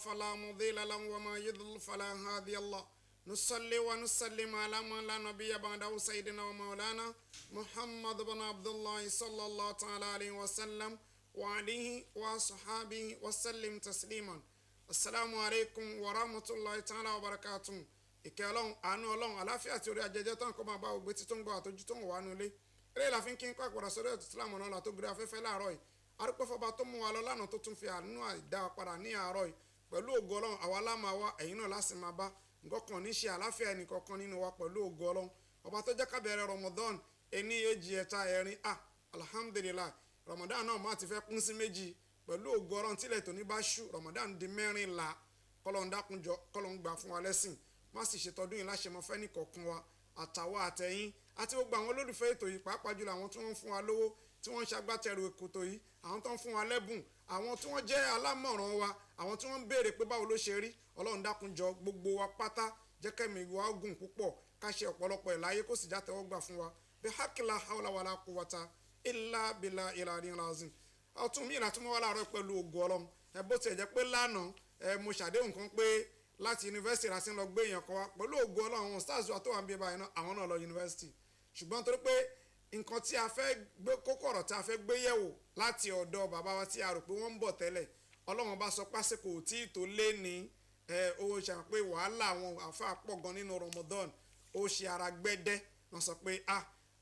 فلا مضل له وما يضلل فلا هادي له. نصلي ونسلم على من لا نبي بعده سيدنا ومولانا محمد بن عبد الله صلى الله تعالى عليه وسلم وعليه وصحابه وسلم تسليما. السلام عليكم ورحمة الله تعالى وبركاته. Ìkẹ́ Ọlọ́run, àánú Ọlọ́run, àláfíà tí orí ajẹjẹ tán kó máa bá ògbé tí tó ń gbọ́ àtọ́jú tó ń wà nulẹ̀. Eré la fi ń kí n kó àpàdà sórí ètò Islam ọ̀nà ọ̀la tó gbé afẹ́fẹ́ láàárọ̀ yìí. Arúgbó fọba tó mú wa lọ lánàá tó tún fi àánú àìdá padà ní àárọ̀ yìí. Pẹ̀lú ògo Ọlọ́run, àwa lá máa wá, ẹ̀yin náà lá sì máa bá. Nǹkan kan ní ṣe àláfíà ẹnìkọ̀ọ̀kan nínú wa pẹ̀lú ògo Ọlọ́run. Ọba tó jẹ́ ká bẹ̀rẹ̀ Ramadan, ení, èjì, ẹ̀ta, ẹ̀rin, alhamdulillah. Ramadan náà má ti fẹ́ kún sí méjì. Pẹ̀lú ògo Ọlọ́run tílẹ̀ tòní bá ṣú, Ramadan di 14. Kọ́lọ́n dákunjọ, kọ́lọ́n gbà fún wa lẹ́sìn. Má sì ṣètọ́dún yìí láṣẹ mọ́ fẹ́ nìkọ̀ọ̀kan wa, àtàwa àtẹ̀yìn àti gbogbo àwọn olólùfẹ́ ètò yìí, pàápàá jùlọ àwọn tí wọ́n ń fún wa lówó, tí wọ́n ń ṣagbátẹrù ètò yìí, àwọn tó ń fún wa lẹ́bùn, àwọn tí wọ́n jẹ́ alámọ̀ràn wa, àwọn tí wọ́n ń béèrè pé báwo ló ṣe rí. Ọlọ́run dákunjọ gbogbo wa pátá, jẹ́ kẹ́mi wa gùn púpọ̀, ká ṣe ọ̀pọ̀lọpọ̀ ẹ̀ láyé kó sì já tẹ́wọ́ gbà fún wa. Bí hakila hawla wala quwwata illa billahi al-aliyyil azim. Ọtún mi ìlà tí mo wá láàárọ̀ pẹ̀lú ògo Ọlọ́run. Ẹ bó tiẹ̀ jẹ́ pé lánàá, ẹ mo ṣàdéhùn kan pé láti yunifásitì la ti ń lọ gbé èèyàn kan wá pẹ̀lú ògo Ọlọ́run. Àwọn stars wa tó wà ń bí báyìí náà, àwọn náà lọ yunifásitì. Ṣùgbọ́n torí pé nǹkan tí a fẹ́ gbé, kókó ọ̀rọ̀ tí a fẹ́ gbé yẹ̀wò láti ọ̀dọ̀ bàbá wa tí a rò pé wọ́n ń bọ̀ tẹ́lẹ̀, Ọlọ́run bá sọ pásíkò tí tó lé ní, ẹ ó ṣe pé wàhálà àwọn àfáà pọ̀ gan nínú Ramadan, ó ṣe ara gbẹ́dẹ́, wọ́n sọ pé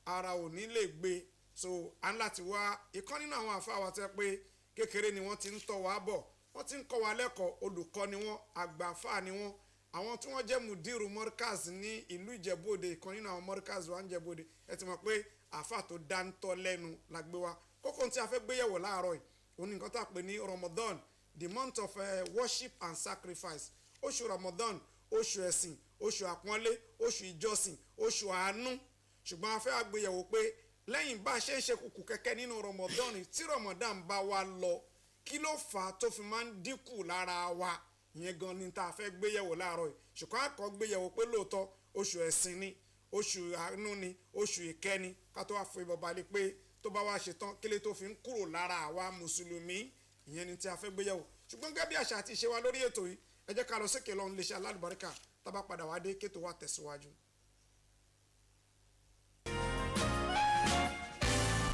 ara ò ní lè gbé. So a ń láti wá ìkan nínú àwọn àfáà wa tó yẹ pé kékeré ni wọ́n ti ń tọ́ wa bọ̀, wọ́n ti ń kọ́ wa lẹ́kọ̀ọ́, olùkọ́ ni wọ́n, àgbàfáà ni wọ́n, àwọn tí wọ́n jẹ́ mudiru Mọ́rkaz ní ìlú Ìjẹ̀bú-Òde, ìkan nínú àwọn Mọ́rkaz wa ń Ìjẹ̀bú-Òde. Ẹ ti mọ̀ pé àfáà tó dáńtọ́ lẹ́nu la gbé wa. Kókó tí a fẹ́ gbé yẹ̀wò láàárọ̀ yìí, òun ni nǹkan tá a pè ní Ramadan, the month of worship and sacrifice. Oṣù Ramadan, oṣù ẹ̀sìn, oṣù àpọ́nlé, oṣù ìjọsìn, oṣù àánú. Ṣùgbọ́n a fẹ́ àgbéyẹ̀wò pé lẹ́yìn bá a ṣe ń ṣe kùkù kẹ́kẹ́ nínú Ramadan, tí Ramadan bá wa lọ, kí ló fà á tó fi máa ń dínkù lára wa? Ìyẹn gan ni tá a fẹ́ gbéyẹ̀wò láàárọ̀ yìí. Ṣùgbọ́n a kọ́ gbéyẹ̀wò pé lóòótọ́ oṣù ẹ̀sìn ni, oṣù àánú ni, oṣù ìkẹ́ ni, ká tó wá fún ibọ̀ balẹ̀ pé tó bá wá ṣe tán, kí ló tó fi ń kúrò lára àwa Mùsùlùmí? Ìyẹn ni tí a fẹ́ gbéyẹ̀wò. Ṣùgbọ́n gẹ́gẹ́ bí àṣà àti ìṣe wa lórí ètò yìí, ẹ jẹ́ ká lọ sókè lọ́hùn iléeṣẹ́ alálùbáríkà, tá bá padà wá dé kétò wa tẹ̀síwájú.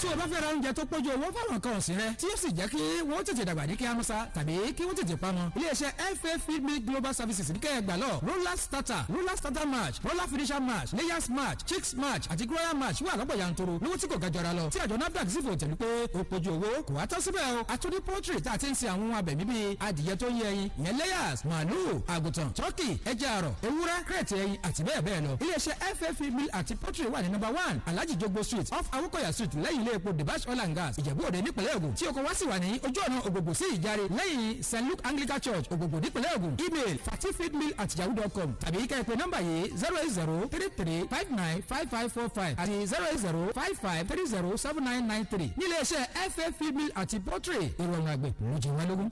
Tí o bá fẹ́ ra oúnjẹ tó pójú owó fáwọn nǹkan ọ̀sìn rẹ tí yóò sì jẹ́ kí wọ́n tètè dàgbà ní kí á mọ́sá tàbí kí wọ́n tètè pamọ́, iléeṣẹ́ FA Feed Mill Global Services ní kẹ́ẹ̀gbà lọ. Roller starter, roller starter mash, roller finisher mash, layers mash, chicks mash àti grower mash wà lọ́pọ̀ yanturu lówó tí kò ga jọra lọ, tí àjọ NAFDAC sì fò tẹ̀lé pé ó pójú owó. Kò wá tán síbẹ̀ o, àtúndí poultry tá a ti ń sin àwọn ohun abẹ̀mí bíi adìyẹ tó ń yé ẹyin, ìyẹn layers, màálù, àgùntàn, turkey, ẹja àrọ̀, ewúrẹ́, crate ẹyin àti bẹ́ẹ̀ bẹ́ẹ̀ lọ. Iléeṣẹ́ FA Feed Mill àti poultry wà ní number 1 Alhaji Jogbo Street, off Awokoya Street, lẹ́yìn ilé epo Debash Oil and Gas, Ìjẹ̀bú Òde nípìnlẹ̀ Ògùn, tí ọkọ̀ wá sì wà ní ojú ọ̀nà Ògbògbò sí Ìjàre, lẹ́yìn St Luke Anglican Church, Ògbògbò nípìnlẹ̀ Ògùn. Email fatifeedmill@yahoo.com tàbí kẹ́ ẹ pè nọ́mbà yìí 08033595545 àti 08055307993. Nílé iṣẹ́ FA Feed Mill àti poultry, ìrọ̀rùn àgbẹ̀ ló jẹ wá lógún.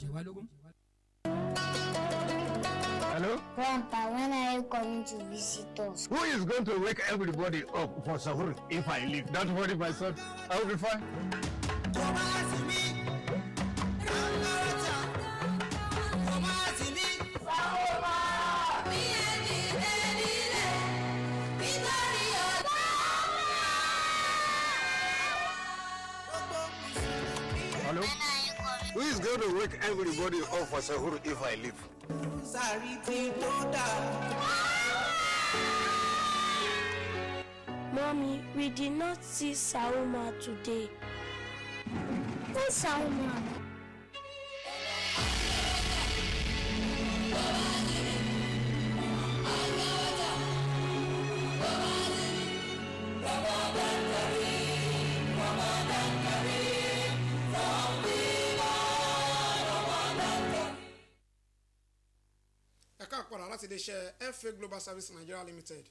Hello? Grandpa, when are you coming to visit us? Who is going to wake everybody up for sahur if I leave? Don't worry, my son. I will be fine. Hello? Who is going to wake everybody up for sahur if I leave? Mommy, we did not see Sauma today. Who's Sauma? Ẹ káàpọ̀lá láti iléeṣẹ́ FA Global Service Nigeria Limited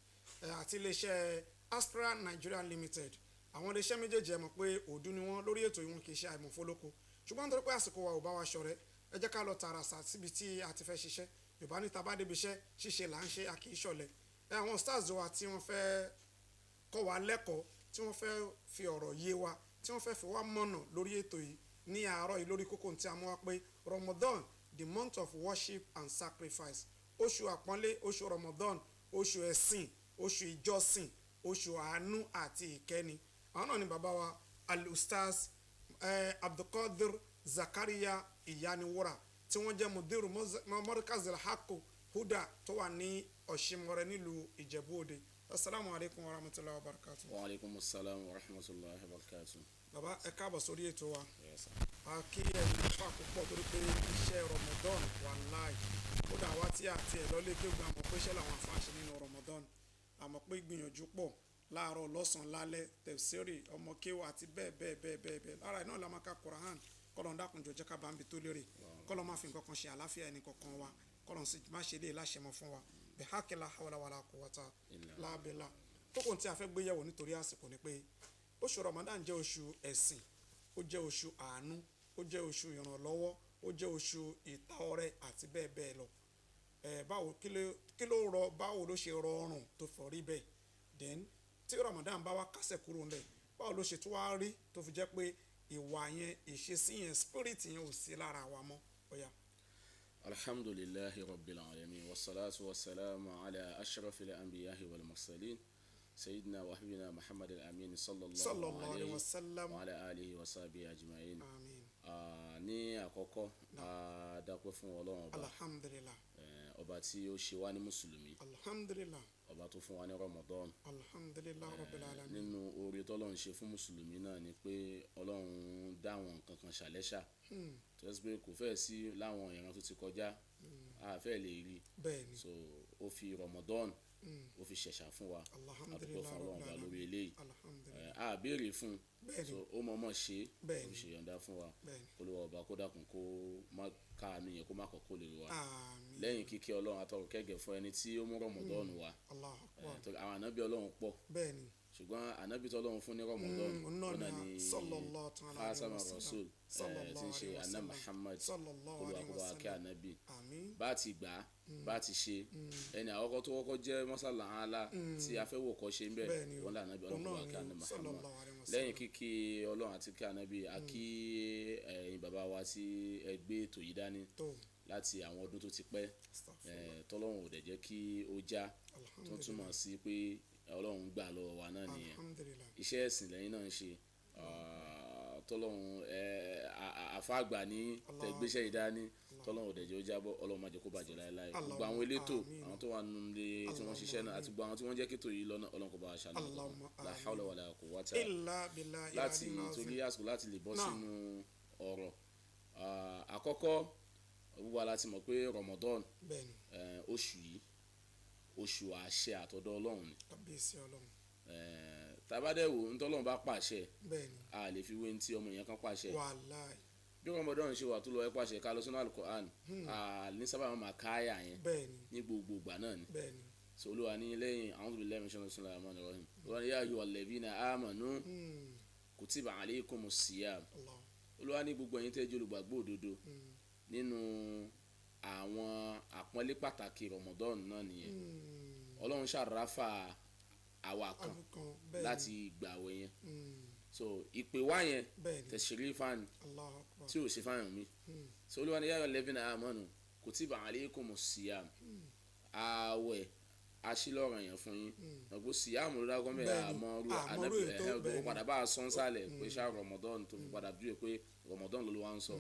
àti iléeṣẹ́ Astra Nigeria Limited. Àwọn iléeṣẹ́ méjèèjì ẹ mọ̀ pé òdu ni wọ́n lórí ètò ìwọ̀n kì í ṣe àìmọ̀fólóko. Ṣùgbọ́n nítorí pé àsìkò wa ò bá wa ṣọ̀rẹ́, ẹ jẹ́ ká lọ tààrà sà síbi tí a ti fẹ́ ṣiṣẹ́. Yorùbá ní ta bá débi iṣẹ́, ṣíṣe là ń ṣe, a kì í ṣọ̀lẹ. Ẹ àwọn stars wa tí wọ́n fẹ́ kọ́ wa lẹ́kọ̀ọ́, tí wọ́n fẹ́ fi ọ̀rọ̀ yé wa, tí wọ́n fẹ́ fi wá mọ̀nà lórí ètò yìí ní àárọ̀ yìí lórí kókó tí a mú wá pé Ramadan, The month of worship and sacrifice. Oṣù àpọ́nlé, oṣù Ramadan, oṣù ẹ̀sìn, oṣù ìjọsìn, oṣù àánú àti ìkẹ́ni. Àwọn náà ni bàbá wa Al-Ustaz Abdulkadir Zakaria Ìyániwúrà, tí wọ́n jẹ́ mudiru Markaz Al-Haq Huda tó wà ní Ọ̀ṣinmọ̀rẹ́ nílùú Ìjẹ̀bú Òde. Asalaamu alaykum wa rahmatulahi wa barakatu. Wa aleykum salaam wa rahmatulahi wa barakatu. Bàbá, ẹ káàbọ̀ sórí ètò wa. Yes, sir. A kí ẹ̀yin fà púpọ̀ torí pé iṣẹ́ Ramadan, wàláì, kódà wá tí a tiẹ̀ lọ́lé kéwòn, àmọ́ pé iṣẹ́ làwọn àfáà ṣe nínú Ramadan, àmọ́ pé gbìyànjú pọ̀ láàárọ̀, lọ́sàn-án, lálẹ́, tẹ̀síìrì, ọmọ kéwà àti bẹ́ẹ̀ bẹ́ẹ̀ bẹ́ẹ̀ bẹ́ẹ̀ bẹ́ẹ̀. Lára ẹ̀ náà la máa ka Quran. Kọ́lọ́n dákunjọ jẹ́ ká bá ń bi tó lérè, kọ́lọ́n má fi nǹkan kan ṣe àláfíà ẹnì kankan wa, kọ́lọ́n sì má ṣe lè láṣẹ mọ́ fún wa. Bihaqi la hawla wala quwwata illa billah. Kókò tí a fẹ́ gbé yẹ̀wò nítorí àsìkò ni pé oṣù Ramadan jẹ́ oṣù ẹ̀sìn, ó jẹ́ oṣù àánú, ó jẹ́ oṣù ìrànlọ́wọ́, ó jẹ́ oṣù ìta ọrẹ àti bẹ́ẹ̀ bẹ́ẹ̀ lọ. Ẹ báwo, kí ló rọ, báwo ló ṣe rọrùn tó fọ rí bẹ́ẹ̀? Then tí Ramadan bá wá kásẹ̀ kúrò ńlẹ̀, báwo ló ṣe tún wá rí tó fi jẹ́ pé ìwà yẹn, ìṣesí yẹn, spirit yẹn ò sí lára wa mọ́? Ó yá. Alhamdulillahi rabbil alamin, wasalaatu wasalaamu ala ashrafil anbiyahi wal mursalin, sayyidina wa habibina Muhammad al-Amin sallallahu sallallahu alayhi alayhi wa sallam wa ala alihi wa sahbihi ajma'in. Àmín. Ní àkọ́kọ́, a dápẹ́ fún Ọlọ́run ọba, Alhamdulillah. Ọba tí ó ṣe wá ní mùsùlùmí, Alhamdulillah. ọba tó fún wa ní Ramadan. Alhamdulillah rabbil alamin. Nínú oore tọ́lọ́run ṣe fún mùsùlùmí náà ni pé Ọlọ́run dá àwọn nǹkan kan ṣàlẹ́ṣà tó yẹ pé kò fẹ́ẹ̀ sí láwọn ìran tó ti kọjá, a fẹ́ lè rí. Bẹ́ẹ̀ni. So ó fi Ramadan, ó fi ṣẹ̀ṣà fún wa. A dúpẹ́ Alhamdulillah fún Ọlọ́run ọba rabbil lórí alamin. eléyìí. Alhamdulillah. A béèrè fún, Bẹ́ẹ̀ni. so ó mọ̀ọ́mọ̀ ṣe é, Bẹ́ẹ̀ni. ó ṣe yọ̀ǹda fún wa. Bẹ́ẹ̀ni. Olúwa ọba kó dákun, kó má káàánú yẹn, kó má kọ́ kó lè wa. Àmín. Lẹ́yìn kíkẹ́ Ọlọ́run, atọ́rọ̀ kẹ́gẹ̀ fún ẹni tí ó mú Ramadan wá. Allahu akbar. Torí àwọn ànábì Ọlọ́run pọ̀, ṣùgbọ́n ànábì tí Ọlọ́run fún ní Ramadan, Òun náà òun náà ni ni sallallahu ta'ala alayhi wa Khataman sallam. Rasul, tí ń ṣe Sallallahu alayhi wa Àná sallam. Muhammad. Sallallahu Olúwa alayhi kó wa bá wa kẹ́ sallam. ànábì. Àmín. Bá ti gbà á, bá ti ṣe, ẹni àkọ́kọ́ tó kọ́kọ́ jẹ́ mọ́sálà ńlá tí a fẹ́ wò kọ́ ṣe ń bẹ̀, Bẹ́ẹ̀ni o. wọn là ànábì. Ọlọ́run Òun kó bá náà wa kẹ́ ni àná Muhammad. Sallallahu alayhi wa sallam. Lẹ́yìn kíkí Ọlọ́run àti kí ànábì, a kí ẹ̀yin bàbá wa tí ẹ gbé ètò yìí dání tó láti àwọn ọdún tó ti pẹ́, Astaghfirullah. tọ́lọ́run ò dẹ̀ jẹ́ kí ó já, tó Alhamdulillah. túmọ̀ sí pé Ọlọ́run gbà lọ́wọ́ wa náà nìyẹn. Alhamdulillah. Iṣẹ́ ẹ̀sìn lẹ́yìn náà ń ṣe, tọ́lọ́run àfáàgbà ní tẹ̀gbéṣẹ́ ìdání, tọ́lọ́run ò dẹ̀ jẹ́ ó jábọ́. Ọlọ́run má jẹ́ kó bàjẹ́ láéláé. Gbogbo àwọn elétò, Àmín. àwọn tó wà nínú ilé tí wọ́n ṣiṣẹ́ náà àti gbogbo àwọn tí wọ́n jẹ́ kétò yìí lọ́nà, Ọlọ́run kó bá wa ṣàánú. Allahumma La àmín. hawla wala quwwata Illa billahi láti al-aliyyil torí azim. àsìkò láti lè bọ́ Náà. sínú ọ̀rọ̀. Àkọ́kọ́, gbogbo wa la ti mọ̀ pé Ramadan, Bẹ́ẹ̀ni. oṣù yìí, oṣù àṣẹ àtọ̀dọ̀ Ọlọ́run ni. Kábíyèsí Ọlọ́run. Tabadẹ́wò ntọ́lọ́run bá pàṣẹ, a lè fi wé ní tí ọmọ yẹn kan pàṣẹ. Wàláì. Bí Ramadan ṣe wà tó lọ, ẹ pàṣẹ ká lọ sínú Al-Qur'an, a ní sábà máa káyà yẹn ní gbogbo ìgbà náà ni. So Olúwa ní lẹ́yìn a'udhu billahi minash shaitanir rahmanir rahim, Olúwa ní ya ayyuhal ladhina amanu kutiba alaykumus siyam. Allah. Olúwa ní gbogbo ẹ̀yin tẹ́ jẹ́ olùgbàgbọ́ òdodo, nínú àwọn àpọ́nlé pàtàkì Ramadan náà nìyẹn. Ọlọ́run ṣàráfà àwa kan Àbùkàn bẹ́ẹ̀ni. láti gbàwẹ̀ yẹn. So ìpè wá yẹn, tashrifan, Allahu akbar. tí ò ṣe fáyàn mi. So Olúwa ní ya ayyuhal ladhina amanu kutiba alaykumus siyam, ààwẹ̀ aṣílọ́ràn yẹn fún yín. Ọ̀gbọ́n síyàmù ló dákọ́ mẹ́. Bẹ́ẹ̀ni, Àmọ́rú àmọ́rú ànábì ètò, ẹ̀hẹ́ ó bẹ́ẹ̀ni. padà bá a sọ́n sálẹ̀ pé ṣá Ramadan tó fi padà dúró pé Ramadan ló wá ń sọ.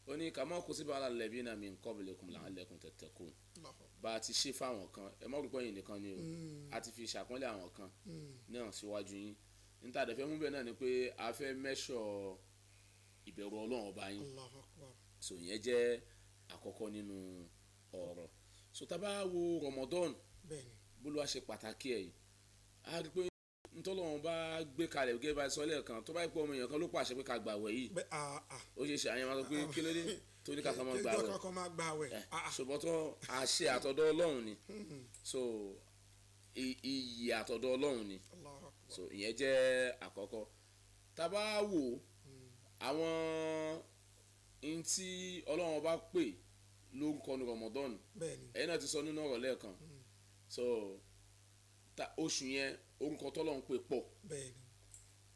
Ó ní kama kutiba ala alladhina min qablikum la'allakum tattaqun. Allahu akbar. Bá a ti ṣe fáwọn kan, ẹ mọ́ rúpọ̀ yìí nìkan ni o, a ti fi ṣàpọ́nlé àwọn kan náà síwájú yín. Níta àdẹ̀fẹ́ mú bẹ́ẹ̀ náà ni pé a fẹ́ mẹ́ṣọ̀ ìbẹ̀rù Ọlọ́run ọba yín. Allahu akbar. So ìyẹn jẹ́ àkọ́kọ́ nínú ọ̀rọ̀. So tá a bá wo Ramadan, bólúwa ṣe pàtàkì ẹ̀ yìí, a rí i pé ntọ́lọ́run bá gbé kalẹ̀ gẹ́gẹ́ bá a sọ lẹ́ẹ̀kan, tó bá yẹ pé ọmọ èèyàn kan ló pàṣẹ pé ká gbàwẹ̀ yìí, Bẹ́ẹ̀ ah ah. ó ṣe ṣe àyẹ̀wò pé kí ló dé tó ní ká kàn máa Kí gbàwẹ̀? kankan máa gbàwẹ̀. Ṣùgbọ́n tó àṣẹ àtọ̀dọ̀ Ọlọ́run ni, so iyì àtọ̀dọ̀ Ọlọ́run ni. Allahu akbar. So ìyẹn jẹ́ àkọ́kọ́. Tá a bá wò àwọn n tí Ọlọ́run bá pè lórúkọ ní Ramadan, ẹ̀yin náà ti sọ nínú ọ̀rọ̀ lẹ́ẹ̀kan. So ta oṣù yẹn, orúkọ tọ́lọ́run pè pọ̀,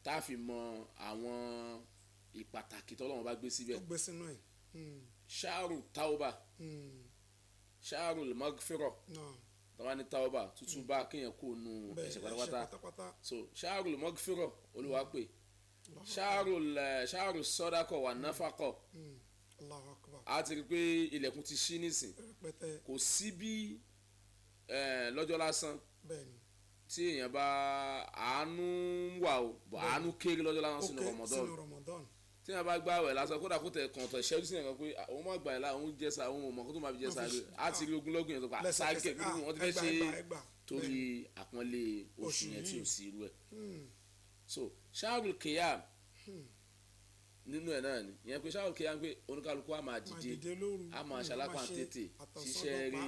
tá a fi mọ àwọn ìpàtàkì tọ́lọ́run bá gbé síbẹ̀. Ó gbé sínú ẹ̀. Ṣáàrù tauba, ṣáàrù magfirọ. Tọ́wá ní tauba, tútù bá kéèyàn kó nu ẹ̀ṣẹ̀ pátápátá. So ṣáàrù magfirọ Olúwa pè ṣáàrù sọdákọ wà náfàkọ. A ti rí pé ilẹ̀kùn ti ṣí nísìn, kò sí bí lọ́jọ́ lásán tí èèyàn bá àánú wà o, bọ̀ àánú kéré lọ́jọ́ lásán sínú Ramadan. Tí èèyàn bá gbààwẹ̀ lásán, kódà kó tẹ̀ kàn tọ̀ ìṣẹ́jú sí ẹ̀kan pé òun má gbààwẹ̀ lá, òun jẹ́ sa, òun ò mọ̀ kó tó máa fi jẹ́ sa rẹ̀. Á ti rí ogunlọ́gọ̀ yẹn tó pa sáré kẹ̀ wọ́n ti fẹ́ ṣe torí àpọ́nlé oṣù yẹn tí ò sí irú ẹ̀. So ṣáàrù kìyàm nínú ẹ̀ náà ni ìyẹn pé ṣáàrù kìyàm pé oníkálukú á máa dìde, á máa ṣalápá tètè ṣiṣẹ́ rí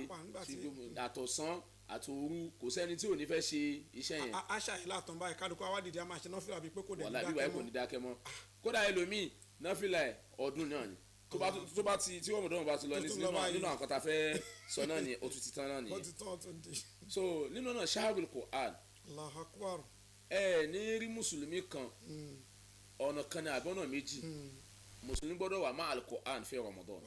àtọ̀sán àtòru, kò sẹ́ni tí ò ní fẹ́ ṣe iṣẹ́ yẹn. Aṣa yìí látàn báyìí, kálukú àwa dìde a máa ṣe nọ́fìlà bíi pé kò dẹ̀ ní dákẹ́ mọ́. Wàhálà bíbá kò ní dákẹ́ mọ́. Kódà ẹlòmíì nọ́fìlà ẹ̀ ọdún náà ni tó bá ti tí Ramadan bá ti lọ nínú àwọn kan tá a fẹ́ sọ náà ni ó tún ti tán náà nìyẹn. So nínú náà ṣáàrù Qur'an. Allahu Akbar. Ẹ ní rí mùsùlùmí kan ọ̀nà kan ní àbí ọ̀nà méjì, mùsùlùmí gbọ́dọ̀ wà má al-Qur'an fi Ramadan.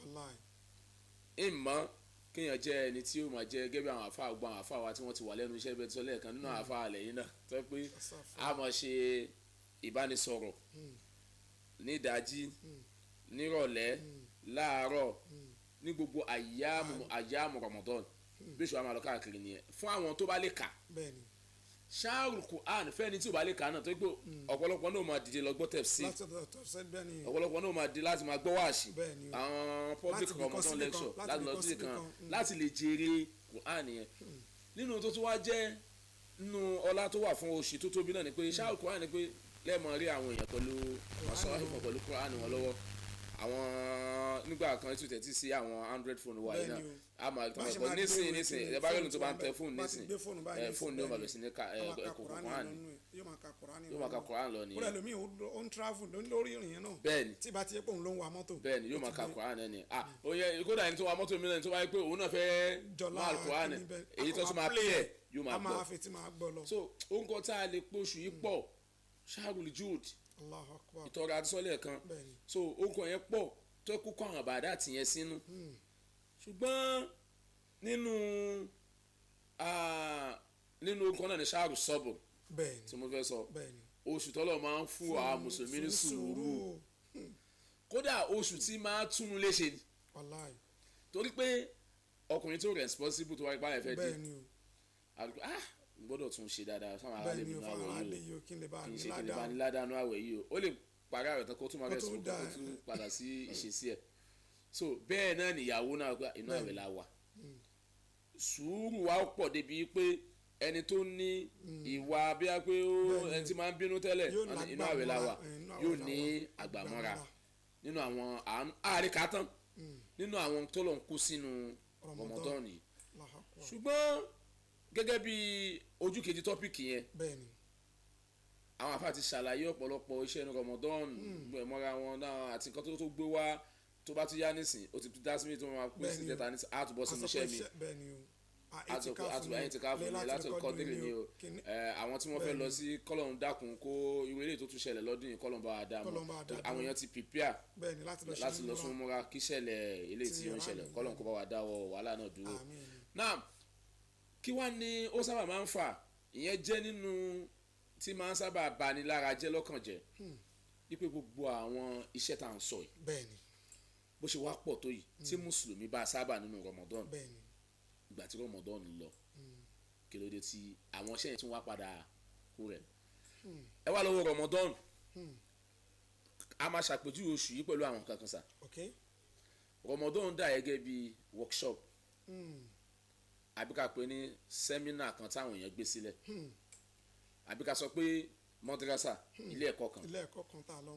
Ìmọ̀ kéèyàn jẹ́ ẹni tí ó máa jẹ́ gẹ́gẹ́ bí àwọn àfa àgbà, àwọn àfa wa tí wọ́n ti wà lẹ́nu iṣẹ́ bẹ́ẹ̀ tí wọ́n lẹ́ẹ̀kan nínú àwọn àfa àlẹ́ yìí náà tó pé a máa ṣe ìbánisọ̀rọ̀ ní ìdájí, nírọ̀lẹ́, láàárọ̀, ní gbogbo àyàmù Ramadan bí oṣù wa máa lọ káàkiri nìyẹn fún àwọn tó bá lè kà. Ṣáàrù Qur'an fẹ́ni tí ò bá lè kà náà tó pé ọ̀pọ̀lọpọ̀ náà máa dìde lọ gbọ́ tafsir, ọ̀pọ̀lọpọ̀ náà máa dìde láti máa gbọ́ wáàsí, àwọn public Ramadan lecture láti lọ sí kan láti lè jèrè Qur'an yẹn. Nínú tó tún wá jẹ́ nínú ọlá tó wà fún oṣù tó tóbi náà ni pé ṣáàrù Qur'an ni pé lẹ́ẹ̀mọ rí àwọn èèyàn pẹ̀lú ọ̀sán pẹ̀lú Qur'an wọn lọ́wọ́. Àwọn nígbà kan tí o tẹ̀ tí sí àwọn Android phone wa yìí náà a máa tọ́ ẹ̀kọ́ nísìnyí nísìnyí ẹ̀ bá yọ̀nù tó bá ń tẹ fóònù nísìnyí ẹ̀ fóònù ni ó máa bẹ̀ sí ní ẹ̀kọ́ Quran yóò máa ka Quran yóò máa ka Quran lọ nìyẹn. Kódà lómi ó ń travel lórí ìrìn yẹn náà. Bẹ́ẹ̀ni tí bá ti yẹ pé òun ló ń wa mọ́tò. Bẹ́ẹ̀ni yóò máa ka Quran ẹ̀ ni oye kódà ẹni tó wa mọ́tò mìíràn tó bá yẹ pé òun náà fẹ́ máa Quran èyí tó tún máa play ẹ̀ yóò máa gbọ́. So orúkọ tá a lè pé oṣù yìí pọ̀, Shahrul Jud, ìtọ́ra àtisọ́lẹ̀ kan, so orúkọ yẹn pọ̀ tó kó kó àwọn àbàdà tìyẹn sínú. Ṣùgbọ́n nínú orúkọ náà ni Shahrul Sabr tí mo fẹ́ sọ, oṣù tọ́lọ̀ máa ń fún àwọn mùsùlùmí ní sùúrù, kódà oṣù tí máa túnú léṣe ni, torí pé ọkùnrin tó responsible tó wáyé báyìí fẹ́ dé gbọ́dọ̀ tún ṣe dáadáa sáwọn aráàlú mi náà wẹ̀ yìí o, kí n ṣe kí n lè bá ní ládàánú àwẹ̀ yìí o, ó lè parí àwẹ̀ tán kó tún máa rẹ̀ sùn kó tún padà sí ìṣesí ẹ̀. So bẹ́ẹ̀ náà nìyàwó náà gba inú àwẹ̀ la wà, sùúrù wa pọ̀ débi pé ẹni tó ní ìwà bí a pé ó ẹni tí máa ń bínú tẹ́lẹ̀ inú àwẹ̀ la wà yóò ní àgbàmọ́ra nínú àwọn àríkà tán nínú àwọn tó lọ ń kó sínú Ramadan yìí. Ṣùgbọ́n gẹ́gẹ́ bí ojú kejì tọ́pìkì yẹn, àwọn àfáà ti ṣàlàyé ọ̀pọ̀lọpọ̀ iṣẹ́ inú Ramadan mọ́ra wọn náà àti nǹkan tó gbé wá tó bá tún yá nísìn, ó ti dá sí mi tó máa pín sí tẹ́ta nísìn, á tún bọ́ sínú iṣẹ́ mi, àtúbọ̀ ẹ̀yìn ti ká fún mi láti kọ́ délé ni o. Àwọn tí wọ́n fẹ́ lọ sí kọ́lọ́n dákun kó irú eléyìí tó tún ṣẹlẹ̀ lọ́dún yìí kọ́lọ́n bá wa dá mọ́, àwọn èèyàn ti prepare láti lọ sún múra kí ṣẹlẹ̀ eléyìí tí ó ń ṣẹlẹ̀, kọ́lọ́n kó bá wa dáwọ́ wàhálà náà dúró. Náà kí wá ní ó sábà máa ń fà ìyẹn jẹ́ nínú tí máa ń sábà bani lára jẹ́ lọ́kàn jẹ́ wípé gbogbo àwọn iṣẹ́ tá à ń sọ yìí bó ṣe wá pọ̀ tó yìí tí mùsùlùmí bá sábà nínú Ramadan, ìgbà tí Ramadan lọ kí ló dé tí àwọn iṣẹ́ yẹn tún wá padà kú rẹ̀. Ẹ wá lọ́wọ́ Ramadan, a máa ṣàpèjúwe oṣù yìí pẹ̀lú àwọn kankan sà. Ramadan dà gẹ́gẹ́ bí workshop àbí ká pè ní sẹ́mínà kan táwọn èèyàn gbé sílẹ̀, àbí ká sọ pé mọ́dírásà ilé ẹ̀kọ́ kan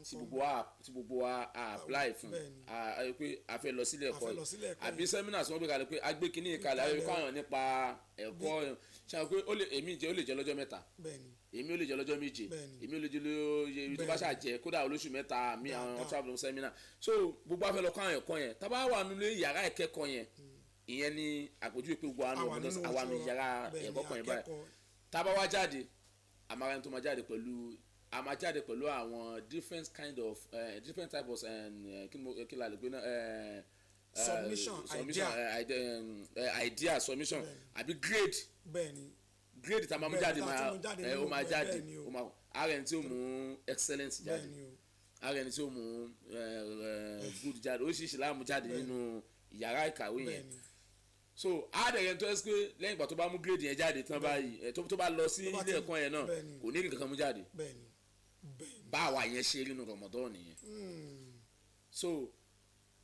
tí gbogbo wa apply fún pé a fẹ́ lọ sílé ẹ̀kọ́ yìí, àbí sẹ́mínà tí wọ́n gbé kalẹ̀ pé a gbé kínní kalẹ̀ àbí kọ́ àwọn nípa ẹ̀kọ́ ṣe àwọn pé èmi jẹ́ ó lè jẹ́ lọ́jọ́ mẹ́ta, èmi ó lè jẹ́ lọ́jọ́ méje, èmi ó lè jẹ́ lóye ibi tó bá ṣàjẹ́ kódà olóṣù mẹ́ta mi àwọn travel seminar. So gbogbo a fẹ́ lọ kọ́ àwọn ẹ̀kọ́ yẹn, tá bá wà nílé yàrá ìkẹ́kọ̀ọ́ yẹn, ìyẹn ni àpèjúwe pé gbogbo àwọn àmì yàrá ẹ̀kọ́ kan yẹn báyìí, tá bá wá jáde amara tó máa jáde pẹ̀lú a máa jáde pẹ̀lú àwọn different kind of different type of kí la lè gbé náà Submission, idea. Idea submission àbí grade. Bẹ́ẹ̀ni. Grade tá a máa mú Bẹ́ẹ̀ni, jáde tá a máa tún mú jáde ó nínú máa ẹ̀, jáde, bẹ́ẹ̀ni o. ó máa ara ẹni tí ó mú excellence jáde, Bẹ́ẹ̀ni o. ara ẹni tí ó mú good jáde, oríṣiríṣi la mú jáde nínú yàrá ìkàwé yẹn. So àdẹ̀rẹ̀ tó ẹ́ pé lẹ́yìn ìgbà tó bá mú grade yẹn jáde tán báyìí, tó bá lọ sí Tó bá ilé ẹ̀kọ́ yẹn náà, kò ní nǹkan kan mú jáde. bẹ́ẹ̀ni bẹ́ẹ̀ni. Báwa yẹn ṣe rí nínú Ramadan nìyẹn. So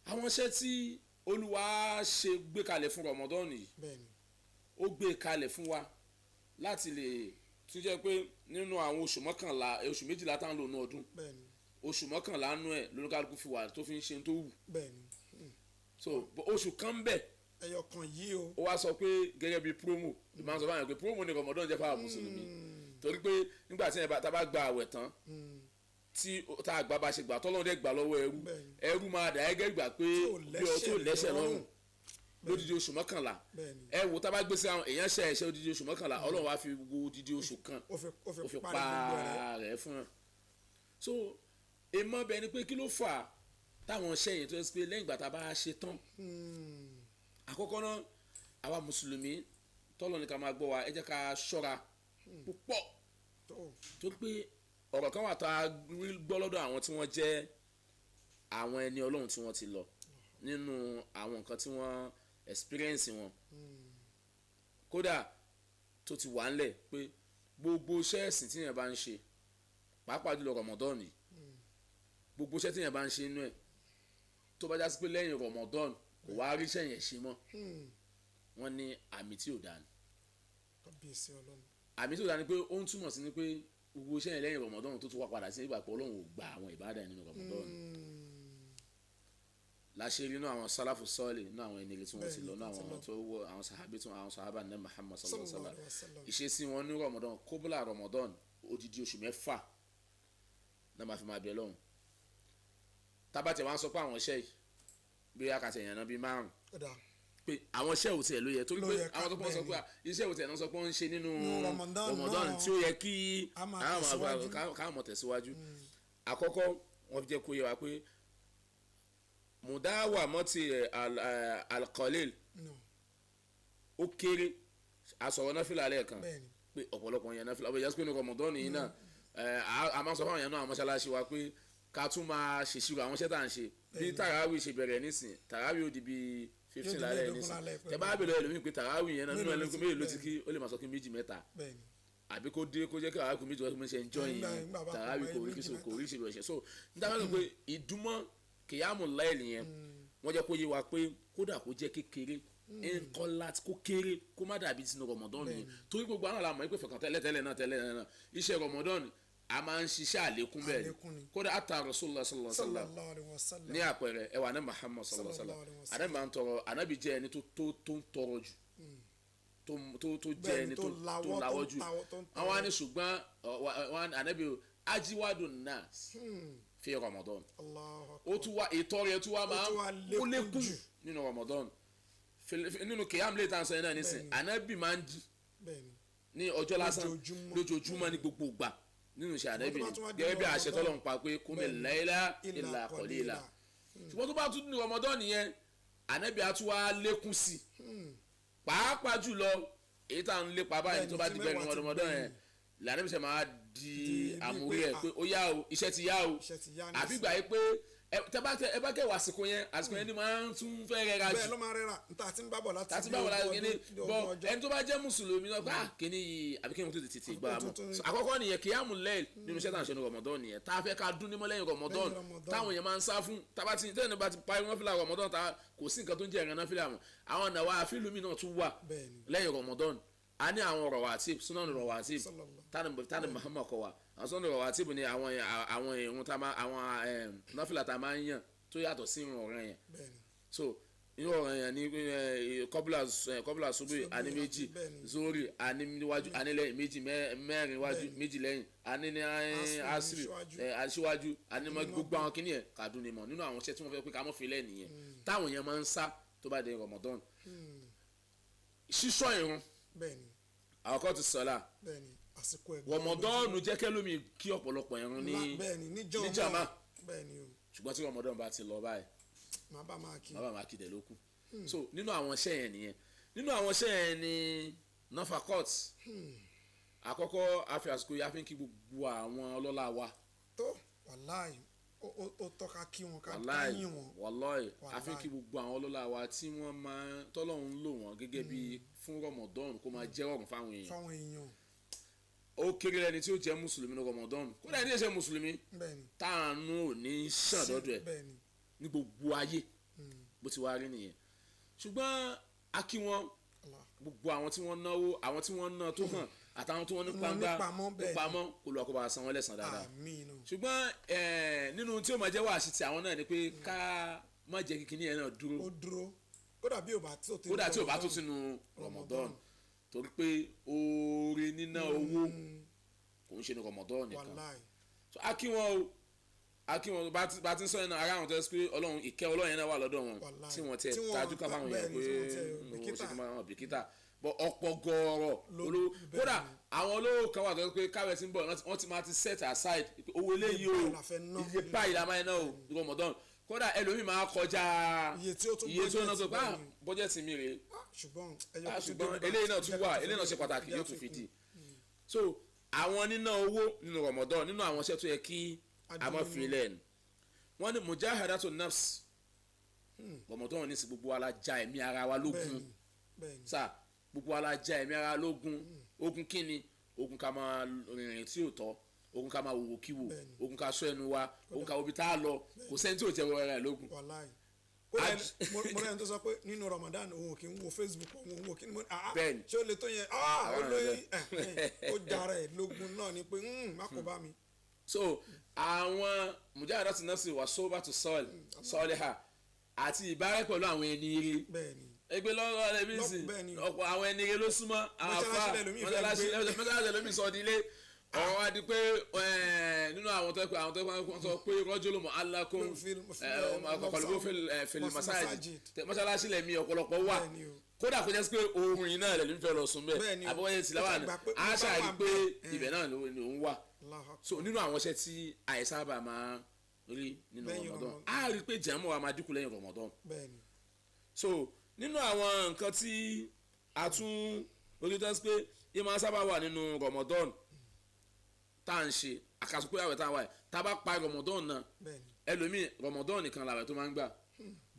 àwọn iṣẹ́ tí Olúwa ṣe gbé kalẹ̀ fún Ramadan yìí, ó gbé kalẹ̀ fún wa láti lè tún jẹ́ pé nínú àwọn oṣù 11, oṣù 12 tá ń lò ní ọdún, oṣù 11 nú ẹ̀ lóníkálukú fi wà tó fi ń ṣe tó wù. So oṣù kan ń bẹ, ẹyọ kan yìí o. Ó wá sọ pé gẹ́gẹ́ bí promo, ìmáa sọ fún àwọn pé promo ni Ramadan jẹ́ fáwọn mùsùlùmí, torí pé nígbà tí tá bá gba àwẹ̀ tán, tí tá a gbà bá ṣe gbà, tọ́lọ́run dẹ̀ gbà lọ́wọ́ ẹrú, ẹrú máa dà gẹ́gẹ́ gbà pé bí ọ tó lẹ́ṣẹ̀ lọ́rùn lódidi oṣù 11. Ẹ wo tá a bá gbé sí àwọn èèyàn ṣe ẹ̀ṣẹ̀ odidi oṣù 11, Ọlọ́run wá fi wo odidi oṣù kan, ó fi ó fi parí pa gbogbo rẹ̀. rẹ̀ fún wọn. So èèmọ̀ bẹ́ẹ̀ ni pé kí ló fà á táwọn iṣẹ́ yẹn tó yẹ pé lẹ́yìn ìgbà tá a bá ṣe tán? Àkọ́kọ́ náà, àwa mùsùlùmí tọ́lọ́ ní ká máa gbọ́ wa, ẹ jẹ́ ká ṣọ́ra púpọ̀, tó pé ọ̀rọ̀ kan wà tá a rí gbọ́ lọ́dọ̀ àwọn tí wọ́n jẹ́ àwọn ẹni Ọlọ́run tí wọ́n ti lọ, nínú àwọn nǹkan tí wọ́n experience wọn, kódà tó ti wà ńlẹ̀ pé gbogbo iṣẹ́ ẹ̀sìn tí yẹn bá ń ṣe, pàápàá jùlọ Ramadan yìí, gbogbo iṣẹ́ tí yẹn bá ń ṣe inú ẹ̀, tó bá já sí pé lẹ́yìn Ramadan kò wá rí iṣẹ́ yẹn ṣe mọ́, wọ́n ní àmì tí ò dáa ni. Kábíyèsí Ọlọ́run. Àmì tí ò dáa ni pé ó ń túmọ̀ sí ni pé gbogbo iṣẹ́ yẹn lẹ́yìn Ramadan tó tún wá padà sí ìgbà pé Ọlọ́run ò gba àwọn ìbádà nínú Ramadan. Láṣẹ nínú àwọn sálàfù sọ́ọ̀lì, nínú àwọn ẹni tí wọ́n ti lọ, nínú àwọn tó wọ àwọn sàhábì tí àwọn sàhábà ní Muhammad sallallahu alaihi wasallam, ìṣesí wọn ní Ramadan, kóbólà Ramadan, odidi oṣù 6 náà máa fi máa bẹ lọ́hùn. Tábàtẹ̀ wọn sọ pé àwọn iṣẹ́ yìí bí akàtẹ̀ yẹn náà bíi 5, pé àwọn iṣẹ́ òtí ẹ̀ ló yẹ, torí pé àwọn tó pọ̀ sọ pé iṣẹ́ òtí ẹ̀ náà sọ pé wọ́n ń ṣe nínú Ramadan tí ó yẹ kí káwọn mọ̀ tẹ̀síwájú. Àkọ́kọ́ wọ́n fi jẹ́ kó yé wa pé mudawa mọ́tì alqalil ó kéré. Asọ̀rọ̀ náfìlà lẹ́ẹ̀kan pé ọ̀pọ̀lọpọ̀ yẹn náfìlà ọ̀bẹ jásípé ní Ramadan yìí náà, a máa sọ fáwọn yẹn náà àwọn mọ́ṣáláṣí wa pé ká tún máa ṣèṣirò àwọn iṣẹ́ tá à ń ṣe. Bí tàràwì ṣe bẹ̀rẹ̀ nísìn, tàràwì ó di bíi 15 lálẹ́ nísìn. Tẹ bá bẹ̀rẹ̀ ẹlòmíì pé tàràwì yẹn náà nínú ẹlòmíì mélòó ló ti kí, ó lè máa sọ kí 2 mẹ́ta, àbí kó dé kó jẹ́ kí tàràwì kú 2 wọ́n ṣe ń jọ́ yìí tàràwì kò rí kí kò rí ṣe bẹ̀rẹ̀. So níta wọ́n sọ pé ìdúmọ̀ kìyàmù láìlì yẹn, wọ́n jẹ́ kó yé wa pé kódà kó jẹ́ kékeré nkọ́lá, kó kéré, kó má dàbí sínú Ramadan yẹn, torí gbogbo àwọn làmọ́ ìpè fọkàn tẹ́lẹ̀ tẹ́lẹ̀ náà tẹ́lẹ̀ náà iṣẹ́ Ramadan a máa ń ṣiṣẹ́ àlékún bẹ́ẹ̀ ni. Kódà ata Rasulullah sallallahu alaihi wasallam ní àpẹẹrẹ ẹwà ní Muhammad sallallahu alaihi wasallam, ànábì máa ń tọrọ, ànábì jẹ́ ẹni tó ń tọrọ jù, tó jẹ́ ẹni tó lawọ́ jù. Àwọn á ní ṣùgbọ́n ànábì ajiwadu nas fi Ramadan, ó tún wá ìtọrẹ tún wá máa ó lékún nínú Ramadan. Nínú kìyàm lè tàn sọ yẹn náà nísìn, ànábì máa ń jí ní ọjọ́ lásán lójoojúmọ́ ní gbogbo ìgbà nínú iṣẹ́ ànábì ni, gẹ́gẹ́ bí àṣẹ tọ́lọ́run pa pé kúmi láìlá ìlà kọ̀lílà. Ṣùgbọ́n tó bá tún ní Ramadan nìyẹn, ànábì á tún wá lékún sí i, pàápàá jùlọ èyí tá à ń lépa báyìí tó bá di bẹ́ẹ̀ ní Ramadan yẹn, lànàbì ṣe máa di àmúrí ẹ̀ pé ó yá o, iṣẹ́ ti yá o. Àfi gbà yí pé ẹ bá kẹwàá àsìkò yẹn, àsìkò yẹn ni máa ń tún fẹ́ rẹra jù. Bẹ́ẹ̀ ló máa rẹra níta tí ń bábọ̀ láti láti bábọ̀ láti kíní bọ́. Ẹni tó bá jẹ́ mùsùlùmí náà bá kíní yìí àbí kíní tó tètè gbà mọ́. Àkọ́kọ́ nìyẹn kìyàmù lẹ́yìn nínú iṣẹ́ tá à ń ṣe ní Ramadan nìyẹn, tá a fẹ́ ká dún nímọ̀ lẹ́yìn Ramadan táwọn èèyàn máa ń sá fún. Tẹ́lẹ̀ bá ti parí náfìlà Ramadan, tá kò sí nǹkan tó ń jẹ́ ìran náfìlà mọ́. Àwọn nàwa àfílùmí náà tún wà lẹ́yìn Ramadan. A ní àwọn rawatib, sunan rawatib tani Muhammad kọ́ wa. Àwọn sunan rawatib ni àwọn ìrun tá máa, àwọn náfìlà tá máa ń yàn tó yàtọ̀ sí ìrun ọ̀ràn yẹn. So ìrun ọ̀ràn yẹn ní kọ́bùlà subuhi àní 2, zori àní níwájú àní lẹ́yìn 2, 4 wájú 2 lẹ́yìn, àní ní asiri aṣíwájú àní gbogbo àwọn kìnìyẹn yẹn kàdún ni mọ̀ nínú àwọn iṣẹ́ tí wọ́n fẹ́ pé ká mọ́ fi lẹ́ nìyẹn táwọn yẹn máa ń sá tó bá dé Ramadan. Ṣíṣọ́ ìrun àwọn kan ti sọlá Rọmọdọ́ọ̀nù jẹ́ kẹ́lómi kí ọ̀pọ̀lọpọ̀ ẹ̀rùn ní níjàmá, ṣùgbọ́n tí Rọmọdọ́ọ̀nù bá ti lọ báyìí Màá bá máa kí. Màá bá máa kí dẹ̀ ló kù. So nínú àwọn iṣẹ́ yẹn nìyẹn. Nínú àwọn iṣẹ́ yẹn ni nafakot. Àkọ́kọ́ a fi àsìkò yìí a fi ń kí gbogbo àwọn ọlọ́lá wa. Tó wàláì ó tọ́ka kí wọn ká yìn wọn. Wàláì a fi ń kí gbogbo àwọn ọlọ́lá wa tí wọ́n máa tọ́lọ́run lò wọ́n gẹ́gẹ́ bí fún Ramadan kó máa jẹ́ ọ̀rùn fáwọn èèyàn. Ó kéré lẹni tí ó jẹ́ mùsùlùmí ní Ramadan, kódà ní ẹ̀ṣẹ̀ mùsùlùmí táànù ò ní sàn dọ́dọ̀ ẹ̀ ní gbogbo ayé bó ti wá rí nìyẹn. Ṣùgbọ́n a kí wọn gbogbo àwọn tí wọ́n náwó, àwọn tí wọ́n ná tó hàn àtàwọn tí wọ́n ní pàǹgbà nípamọ́ kó lọ́ọ́ kó bá san wọ́n lẹ́san dáadáa. Ṣùgbọ́n nínú tí ó máa jẹ́ wàásì tí àwọn náà ni pé ká má jẹ́ kíkiní yẹn náà dúró. Ó dúró kódà bí ò bá tó kódà tí ò bá tó sínú Ramadan, torí pé oore níná owó kò ń ṣe ní Ramadan nìkan. So a kí wọn o, a kí wọn bá ti ń sọ yẹn náà ara àwọn tó yẹ pé Ọlọ́run ìkẹ́ Ọlọ́run yẹn náà wà lọ́dọ̀ wọn tí wọ́n tẹ tajú ká fáwọn yẹn pé owó ṣe kí wọ́n bìkítà bọ ọ̀pọ̀ gọ̀ọ̀rọ̀ olówó. Kódà àwọn olówó kan wà tó yẹ pé káwé ti ń bọ̀ wọ́n ti máa ti set aside owó eléyìí o, iye báyìí la máa ń ná o Ramadan. Kódà ẹlòmíì máa kọjá iye tí ó ná tó bá bọ́jẹ̀tì mi rèé, ṣùgbọ́n eléyìí náà tún wà, eléyìí náà ṣe pàtàkì yóò tún fi di. So àwọn níná owó nínú Ramadan nínú àwọn iṣẹ́ tó yẹ kí a máa fi lẹ́nu wọ́n ní mujahadatu nafs. Ramadan ní sí gbogbo wa la ja ẹ̀mí ara wa lógun sá, gbogbo wa la ja ẹ̀mí ara lógun. Ogun kíni? Ogun ká máa rìnrìn tí ò tọ́, ogun ká máa wòwò kíwò, ogun ká sọ ẹnu wa, ogun ká obi tá a lọ, kò sẹ́ni tí ò jẹ́ wọ́n rẹ̀ lógun. Mo rẹ́ni tó sọ pé nínú Ramadan òun kì í wo Facebook, òun kì í mo ṣé ó lè tó yẹn, ó lóyún ó jara ẹ̀ lógun náà ni pé má kó bá mi. So àwọn mujahadatu nafsi wà sóbàtú sọ́ọ̀lì àti ìbárẹ́ pẹ̀lú àwọn ẹni rí ẹgbẹ́ lọ́wọ́ ẹbí sì ọ̀pọ̀ àwọn ẹni rí ló súnmọ́ àwọn afá mọ́ṣáláṣí lómi sọ di ilé ọ̀rọ̀ wa di pé nínú àwọn tó pé àwọn tó sọ pé rọ́jòló mọ́ alákùn ọ̀kọ̀lùbó fil masajid mọ́ṣáláṣí lẹ́mí ọ̀pọ̀lọpọ̀ wà, kódà kó jẹ́ sí pé oorun yìí náà lẹ́nu fẹ́ lọ sùn bẹ́ẹ̀ àbọ̀wọ́yẹ tìláwà ni a ṣàrí pé ibẹ̀ náà ló ń wà. So nínú àwọn iṣẹ́ tí àìsábà máa rí nínú Ramadan a rí pé jẹ́mọ̀ wa máa dínkù lẹ́yìn Ramadan. So nínú àwọn nǹkan tí a tún orí tó ń pé yìí máa sábà wà nínú Ramadan tá à ń ṣe àkàsọ pé àwẹ̀ tá à ń wà yìí tá a bá pa Ramadan náà ẹlòmíì Ramadan nìkan làwẹ̀ tó máa ń gbà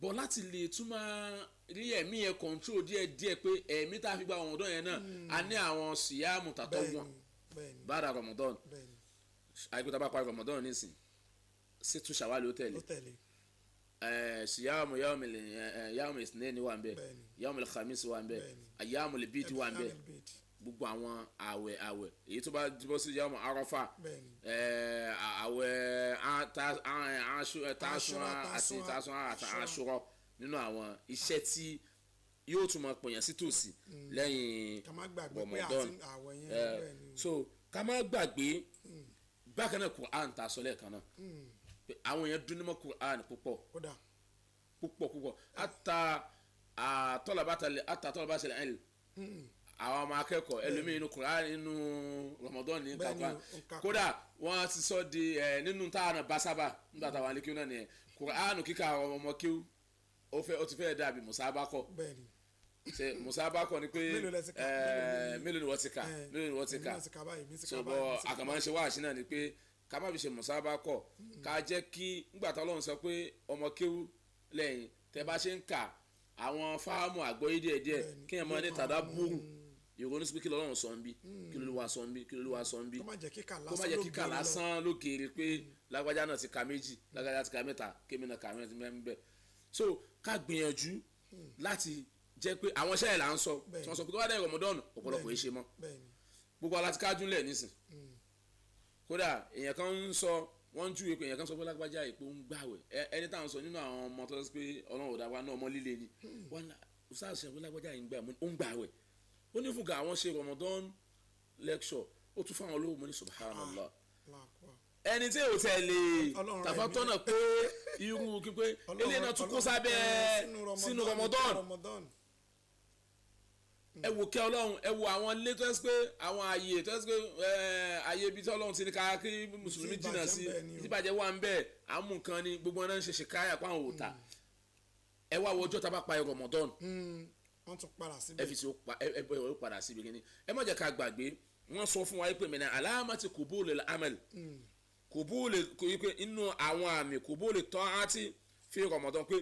bọ̀ láti lè tún máa rí ẹ̀mí yẹn control díẹ̀ díẹ̀ pé ẹ̀mí tá a fi gba Ramadan yẹn náà a ní àwọn síyáàmù tàtọ́ wọn bára Ramadan àìkú tá a bá pa Ramadan nísìn sí tún ṣàwálì ó tẹ̀lé síyáàmù yawm isnaini wà ń bẹ̀ yawm al-khamis wà ń bẹ̀ ayyamul bid wà ń bẹ̀ gbogbo àwọn àwẹ̀ àwẹ̀ èyí tó bá bọ́ sí yawm Arafa àwẹ̀ Tásúà àti Tásúà àti Àṣúrà nínú àwọn iṣẹ́ tí yóò tún máa pọ̀yàn sí tòsí lẹ́yìn Ramadan. So ká má gbàgbé bákan náà Quran tá a sọ lẹ́ẹ̀kan náà àwọn èèyàn dún ní mọ́ Quran púpọ̀ púpọ̀ púpọ̀ ata tọ́lábàtàlẹ̀ ẹ̀ àwọn ọmọ akẹ́kọ̀ọ́ ẹlòmíì inú Quran nínú Ramadan ní kakura kódà wọ́n ti sọ di nínú táwọn bá sábà nígbà táwọn alẹ́ kíw náà nìyẹn Quran kíkà ọmọ kíw ó ti fẹ́ dàbí musabakọ ṣe musabakọ ni pé mélòó ni wọ́n ti kà mélòó ni wọ́n ti kà so bọ́ àkàmọ́ ṣe wáàṣí náà ni pé ká má fi ṣe musabakọ ká jẹ́ kí nígbà táwọn Ọlọ́run sọ pé ọmọ kíw lẹ́yìn tẹ́ bá ṣe ń kà àwọn fáàmù àgbọ́yé díẹ̀díẹ̀ kí ẹ̀ máa ní tàdá búrú ìrònú sí pé kí lọ́lọ́run sọ ń bí kí lóluwà sọ ń bí kí lóluwà sọ ń bí kó má jẹ́ kíkà lásán lókèrè pé lágbájá náà ti ka méjì lágbájá ti ka mẹ́ta kémi náà ka mẹ́rin bẹ́ẹ̀. So ká gbìyànjú láti jẹ́ pé àwọn iṣẹ́ yẹn là ń sọ tí wọ́n sọ pé tó bá dẹ̀ Ramadan ọ̀pọ̀lọpọ̀ yìí ṣe mọ́ gbogbo aláti kájúlẹ̀ nísìn kódà èèyàn kan ń sọ wọ́n ń júwe pé èèyàn kan sọ pé lágbájá èpò ń gbàwẹ̀ ẹni táwọn sọ nínú àwọn ọmọ tó sọ pé Ọlọ́run ò dá wa náà ọmọ líle ni wọ́n sáà sọ pé lágbájá yìí ń gbà ó ń gbàwẹ̀ ó ní fúnka àwọn ṣe Ramadan lecture ó tún fáwọn olówó mo ní subhanallah ẹni tí ò tẹ̀lé tàfàtọ́nà pé irú kípé eléyìí náà tún kó sábẹ́ sínú Ramadan ẹ wò kẹ́ Ọlọ́run ẹ wò àwọn ilé tó ẹ́ pé àwọn ààyè tó ẹ́ pé ààyè ibi tí Ọlọ́run ti ní ká kí mùsùlùmí jìnnà sí ìdíbàjẹ́ wà ń bẹ̀ àmú nǹkan ni gbogbo náà ń ṣe ṣèkáyà pa àwọn òòtà Ẹ wá wo ọjọ́ tá a bá pa Ramadan, Wọ́n tún padà síbẹ̀. Ẹ fi sí ó padà síbi kíní. Ẹ má jẹ́ ká gbàgbé, wọ́n sọ fún wa pé mẹ́nà aláàmàtì qubulil amal, qubul pé inú àwọn àmì qubul ta'ati fi Ramadan, pé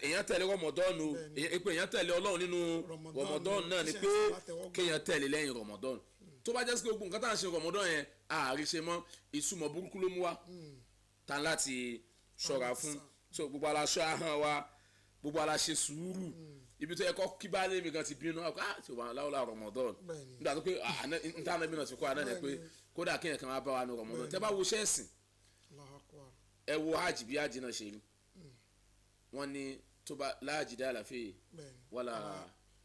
èèyàn tẹ̀lé Ramadan o, pé èèyàn tẹ̀lé Ọlọ́run nínú Ramadan náà ni pé kéèyàn tẹ̀lé lẹ́yìn Ramadan. Tó bá jẹ́ sí pé gbogbo nǹkan tá à ń ṣe Ramadan yẹn àárí ṣe mọ́, ìtumọ̀ burúkú ló mú wa tán láti ṣọ́ra fún. So gbogbo aláṣọ ahọ́n wa, gbogbo aláṣẹ sùúrù ibi tó yẹ kọ́ kí bá lé mi gan ti bínú ah ti wà láwùlà Ramadan, nígbà tó pé níta náà bí náà ti kọ́ àná ni pé kódà kéèyàn kan wá bá wa ní Ramadan. Tẹ́ bá wo ṣẹ́ẹ̀sìn, ẹ wo hajj, bí hajj náà ṣe rí, wọ́n ní tó bá la jidala fi wala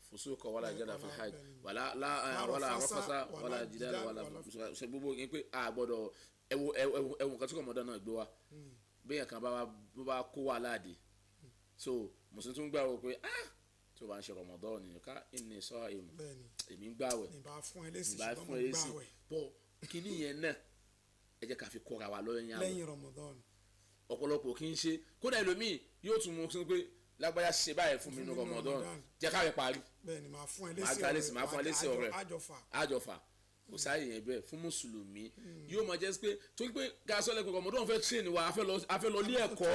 fusuqa wala jidala fi hajj wala wala rafasa wala jidala wala ṣe gbogbo yẹn pé a gbọ́dọ̀ ẹwo ẹwo nǹkan tí Ramadan náà gbé wa bẹ́ẹ̀ kan bá kó wa láàdì. So mùsùlùmí tún gbà wọ pé ah tó bá ń ṣe Ramadan ni ká inni sa'im, èmi ń gbàwẹ̀, ìbá fún ẹ lésì, ṣùgbọ́n mo gbàwẹ̀. Bọ́ kíní yẹn náà, ẹ jẹ́ ká fi kọ́ra wa lọ́yìn àwẹ̀ lẹ́yìn Ramadan. Ọ̀pọ̀lọpọ̀ kì í ṣe, kódà ẹlòmíì yóò tún mú un pé lágbájá ṣe báyìí fún mi ní Ramadan, jẹ́ ká rẹ̀ parí. Bẹ́ẹ̀ni, máa fún ẹ lésì, máa fún ẹ lésì ọ̀rẹ́ àjọfà. Kò sáàyè yẹn bẹ́ẹ̀ fún mùsùlùmí. Yóò máa jẹ́ pé torí pé gasọ́ lẹ́kọ̀ọ́ Ramadan fẹ́ train wa, a fẹ́ lọ lé ẹ̀kọ́,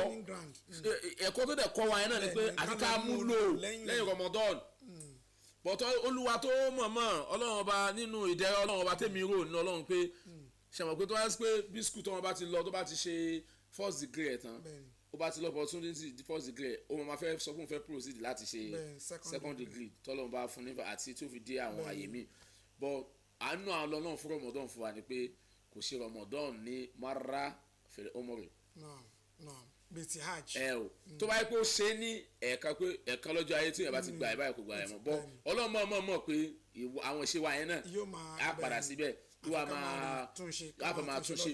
ẹ̀kọ́ tó dẹ̀ kọ́ wa yẹn náà ni pé àti ká mú lò lẹ́yìn Ramadan. Bọ̀tọ̀ olúwa tó mọ̀mọ́ ọlọ́run ọba nínú ìdẹ̀rẹ̀ ọlọ́run ọba tèmi rò nínú ọlọ́run pé ṣàmọ̀ pé tó wá sí pé bí skul tó wọn bá ti lọ, tó bá ti ṣe first degree ẹ̀ tán, ó bá ti lọ opportunity first degree, ó máa fẹ́ sọ fún un fẹ́ proceed láti ṣe second degree tọ́lọ́run bá fún nípa àti tó fi dé àwọn àyè míì. But àánú àwọn ọlọ́run fún Ramadan fún wa ni pé kò ṣe Ramadan ní mara fil umri. Bíi ti hajj. Ẹ o, tó bá yẹ kó ṣe ní ẹ̀ẹ̀kan pé ẹ̀ẹ̀kan lọ́jọ́ ayé tí yẹn bá ti gbà ẹ̀ báyìí kò gbà ẹ̀ mọ́, bọ́ ọlọ́run mọ̀ mọ̀ pé àwọn ìṣe wa yẹn náà á padà síbẹ̀ tó wà máa láfa máa tún ṣe.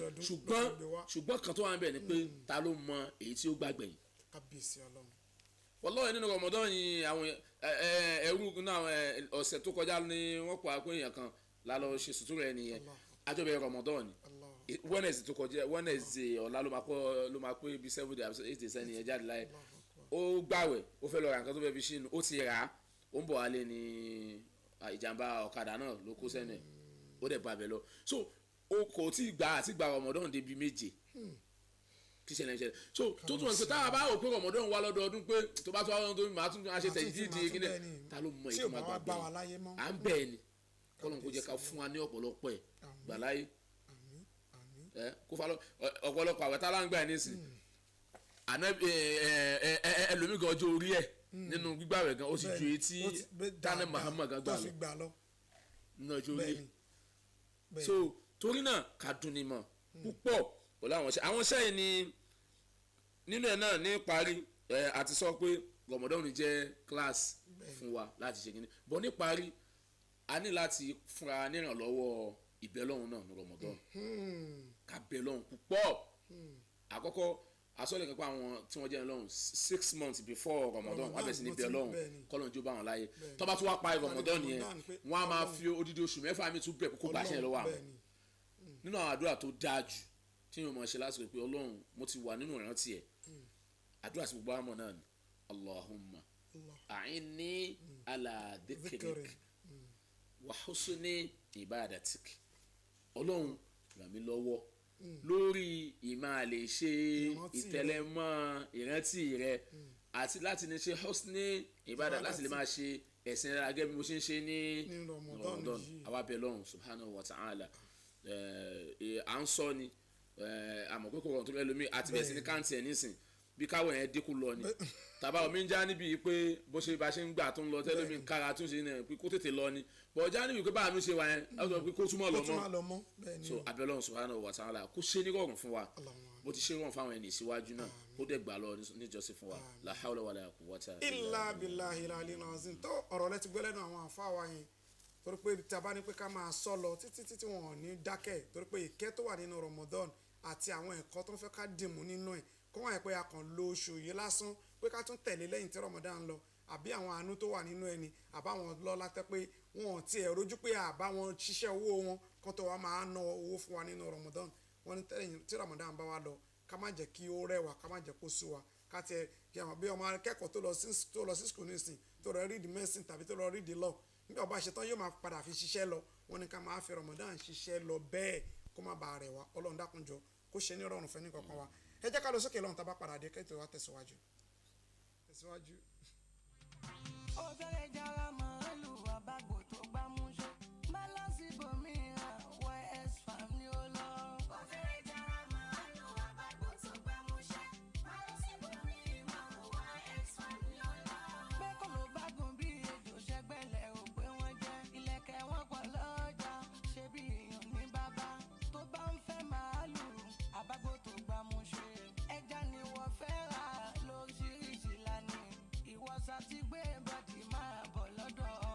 Ṣùgbọ́n kan tó wà ń bẹ̀ ni pé ta ló mọ èyí tí ó gbàgbẹ̀yìn. Kábíyèsí ọlọ́run. Wallahi nínú Ramadan yìí, àwọn ẹrú náà ọ̀sẹ̀ tó kọjá ni wọ́n pa pé èèyàn kan lálọ́ ṣe sùtúrù ẹ̀ nìyẹn. Àjọbẹ̀ Ramadan ni Wednesday tó kọjá, Wednesday ọ̀la ló máa pé bíi 7 days, 8 days ẹni yẹn jáde láyé. Ó gbàwẹ̀, ó fẹ́ lọ ra nǹkan tó fẹ́ fi ṣínú, ó ti rà á, ó ń bọ̀ wálé ní ìjàmbá ọ̀kadà náà ló kó sẹ́nu ẹ̀, ó dẹ̀ bàbẹ̀ lọ. So o kò tí ì gbà àti gba Ramadan débi méje kí ṣẹlẹ̀ ṣẹlẹ̀. So tó tún wọn pé táwa bá rò pé Ramadan wà lọ́dọọdún pé tó bá tó wà lọ́dọọdún máa tún máa ṣe tẹ̀jídì kíni, ta ló mọ èyí tó máa gbàgbé à ń bẹ̀ ni kọ́lọ́n kó jẹ́ ká fún wa ní ọ̀pọ̀lọpọ̀ ẹ̀ gbà láyé ẹ kó fa ọ̀pọ̀lọpọ̀ àwẹ̀ tá láǹgbà ẹ̀ nísìn àná ẹlòmíì gan ọjọ́ orí ẹ̀ nínú gbígbà rẹ̀ gan ó sì ju etí tani Muhammad gan gbà lọ nínú ọjọ́ orí ẹ̀. So torí náà ká dùn ní mọ̀ púpọ̀ pẹ̀lú àwọn iṣẹ́ àwọn iṣẹ́ yìí ni nínú ẹ̀ náà ní parí ẹ̀ àti sọ pé Ramadan jẹ́ class fún wa láti ṣe kíní bọ́ ní parí a ní láti fúnra nírànlọ́wọ́ ìbẹ́lọ́hún náà ní Ramadan, ká bẹ́lọ́hún púpọ̀. Àkọ́kọ́ asọ́lẹ̀ kan pé àwọn tí wọ́n jẹ́ lọ́hún 6 months before Ramadan wọ́n á bẹ̀rẹ̀ sí ní bẹ́lọ́hún kọ́lọ́n jó bá wọn láyé. Tó bá tún wá parí Ramadan yẹn, wọ́n á máa fi odidi oṣù 6 mi tún bẹ̀ kókó gbàṣẹ́ lọ́wọ́ àwọn. Nínú àwọn àdúrà tó dáa jù tí yóò máa ṣe lásìkò pé Ọlọ́run mo ti wà nínú ìrántí ẹ̀, àdúrà sí gbogbo àmọ́ náà ni Allahumma a'inni ala dhikrik wa husni ibadatik. Ọlọ́run ràn mí lọ́wọ́ lórí ìmáa lè ṣe ìtẹ̀lẹ́mọ́ ìrántí rẹ àti láti ní ṣe husni ibada, láti lè máa ṣe ẹ̀sìn rẹ gẹ́gẹ́ bí mo ṣe ń ṣe ní Ramadan. Àwa bẹ̀ lọ́run subhanahu wa ta'ala à ń sọ ni àmọ́ pé kò rọrùn tó bẹ́ẹ̀ lómi àti bẹ̀rẹ̀ sí ní káǹtì ẹ̀ nísìn bí káwọ̀ yẹn dínkù lọ ni tàbá omi ń já níbi pé bó ṣe bá ṣe ń gbà tó ń lọ tẹ́lómi kára tó ń ṣe ní pé kó tètè lọ ni bọ̀ já níbi pé báàánú ṣe wà yẹn á sọ pé kó túmọ̀ lọ mọ́. So abẹ́lọ́run subhanahu wa ta'ala kó ṣe ní rọrùn fún wa bó ti ṣe rọrùn fáwọn ẹni síwájú náà, kó dẹ̀ gbà lọ níjọsìn fún wa. La hawla wala quwwata illa billahi al-aliyyil azim. Tó ọ̀rọ̀ lẹ́ti gbọ́ lẹ́nu àwọn àfáà wa yẹn, torí pé tí a bá ní pé ká máa sọ lọ títí títí wọn ò ní dákẹ́, torí pé ìkẹ́ tó wà nínú Ramadan àti àwọn ẹ̀kọ́ tó ń fẹ́ ká dìmú nínú ẹ̀ kó wọ́n yẹ pé a kàn lo oṣù yìí lásán pé ká tún tẹ̀lé lẹ́yìn tí Ramadan lọ, àbí àwọn àánú tó wà nínú ẹni àbáwọn lọ́lá tẹ́ pé wọn ò tiẹ̀ rojú pé àbá wọn ṣiṣẹ́ owó wọn kan tó wá máa ná owó fún wa nínú Ramadan. Wọn ní tí Ramadan bá wa lọ ká má jẹ́ kí ó rẹwà, ká má jẹ́ kó sú wa. Ká tiẹ̀ kí àwọn bí ọmọ akẹ́kọ̀ọ́ tó lọ sí school nísìn, tó lọ read medicine tàbí tó lọ read law, nígbà bá ṣe tán, yóò máa padà fi ṣiṣẹ́ lọ. Wọ́n ní ká máa fi Ramadan ṣiṣẹ́ lọ bẹ́ẹ̀, kó má bàa rẹ̀ wá. Ọlọ́run dákunjọ kó ṣe ní rọrùn fẹ́ ní kankan wa. Ẹ jẹ́ ká lọ sókè lọ́hùn, tá a bá padà dé, kẹ́tọ̀ wa tẹ̀síwájú tẹ̀síwájú. Ó fẹ́rẹ̀ jára màálù àbágbò tó gbámúṣé, má lọ síbòmíràn, YS Farm ni ó lọ. Ó fẹ́rẹ̀ jára màálù àbágbò tó gbámúṣé, má lọ síbòmíràn, YS Farm ni ó lọ. Pé kò ló bá gùn bí ejò ṣẹgbẹ́lẹ̀ ò pé wọ́n jẹ́ ìlẹ̀kẹ̀ wọn pọ̀ lọ́jà, ṣe bí èèyàn ní bàbá tó bá ń fẹ́ màálù àbágbò tó gbámúṣé. Ẹja ni wọ́n fẹ́ rà lóríṣiríṣi lánìí, ìwọ́sà ti gbé bọ́dì máa bọ̀ lọ́dọ̀ wa.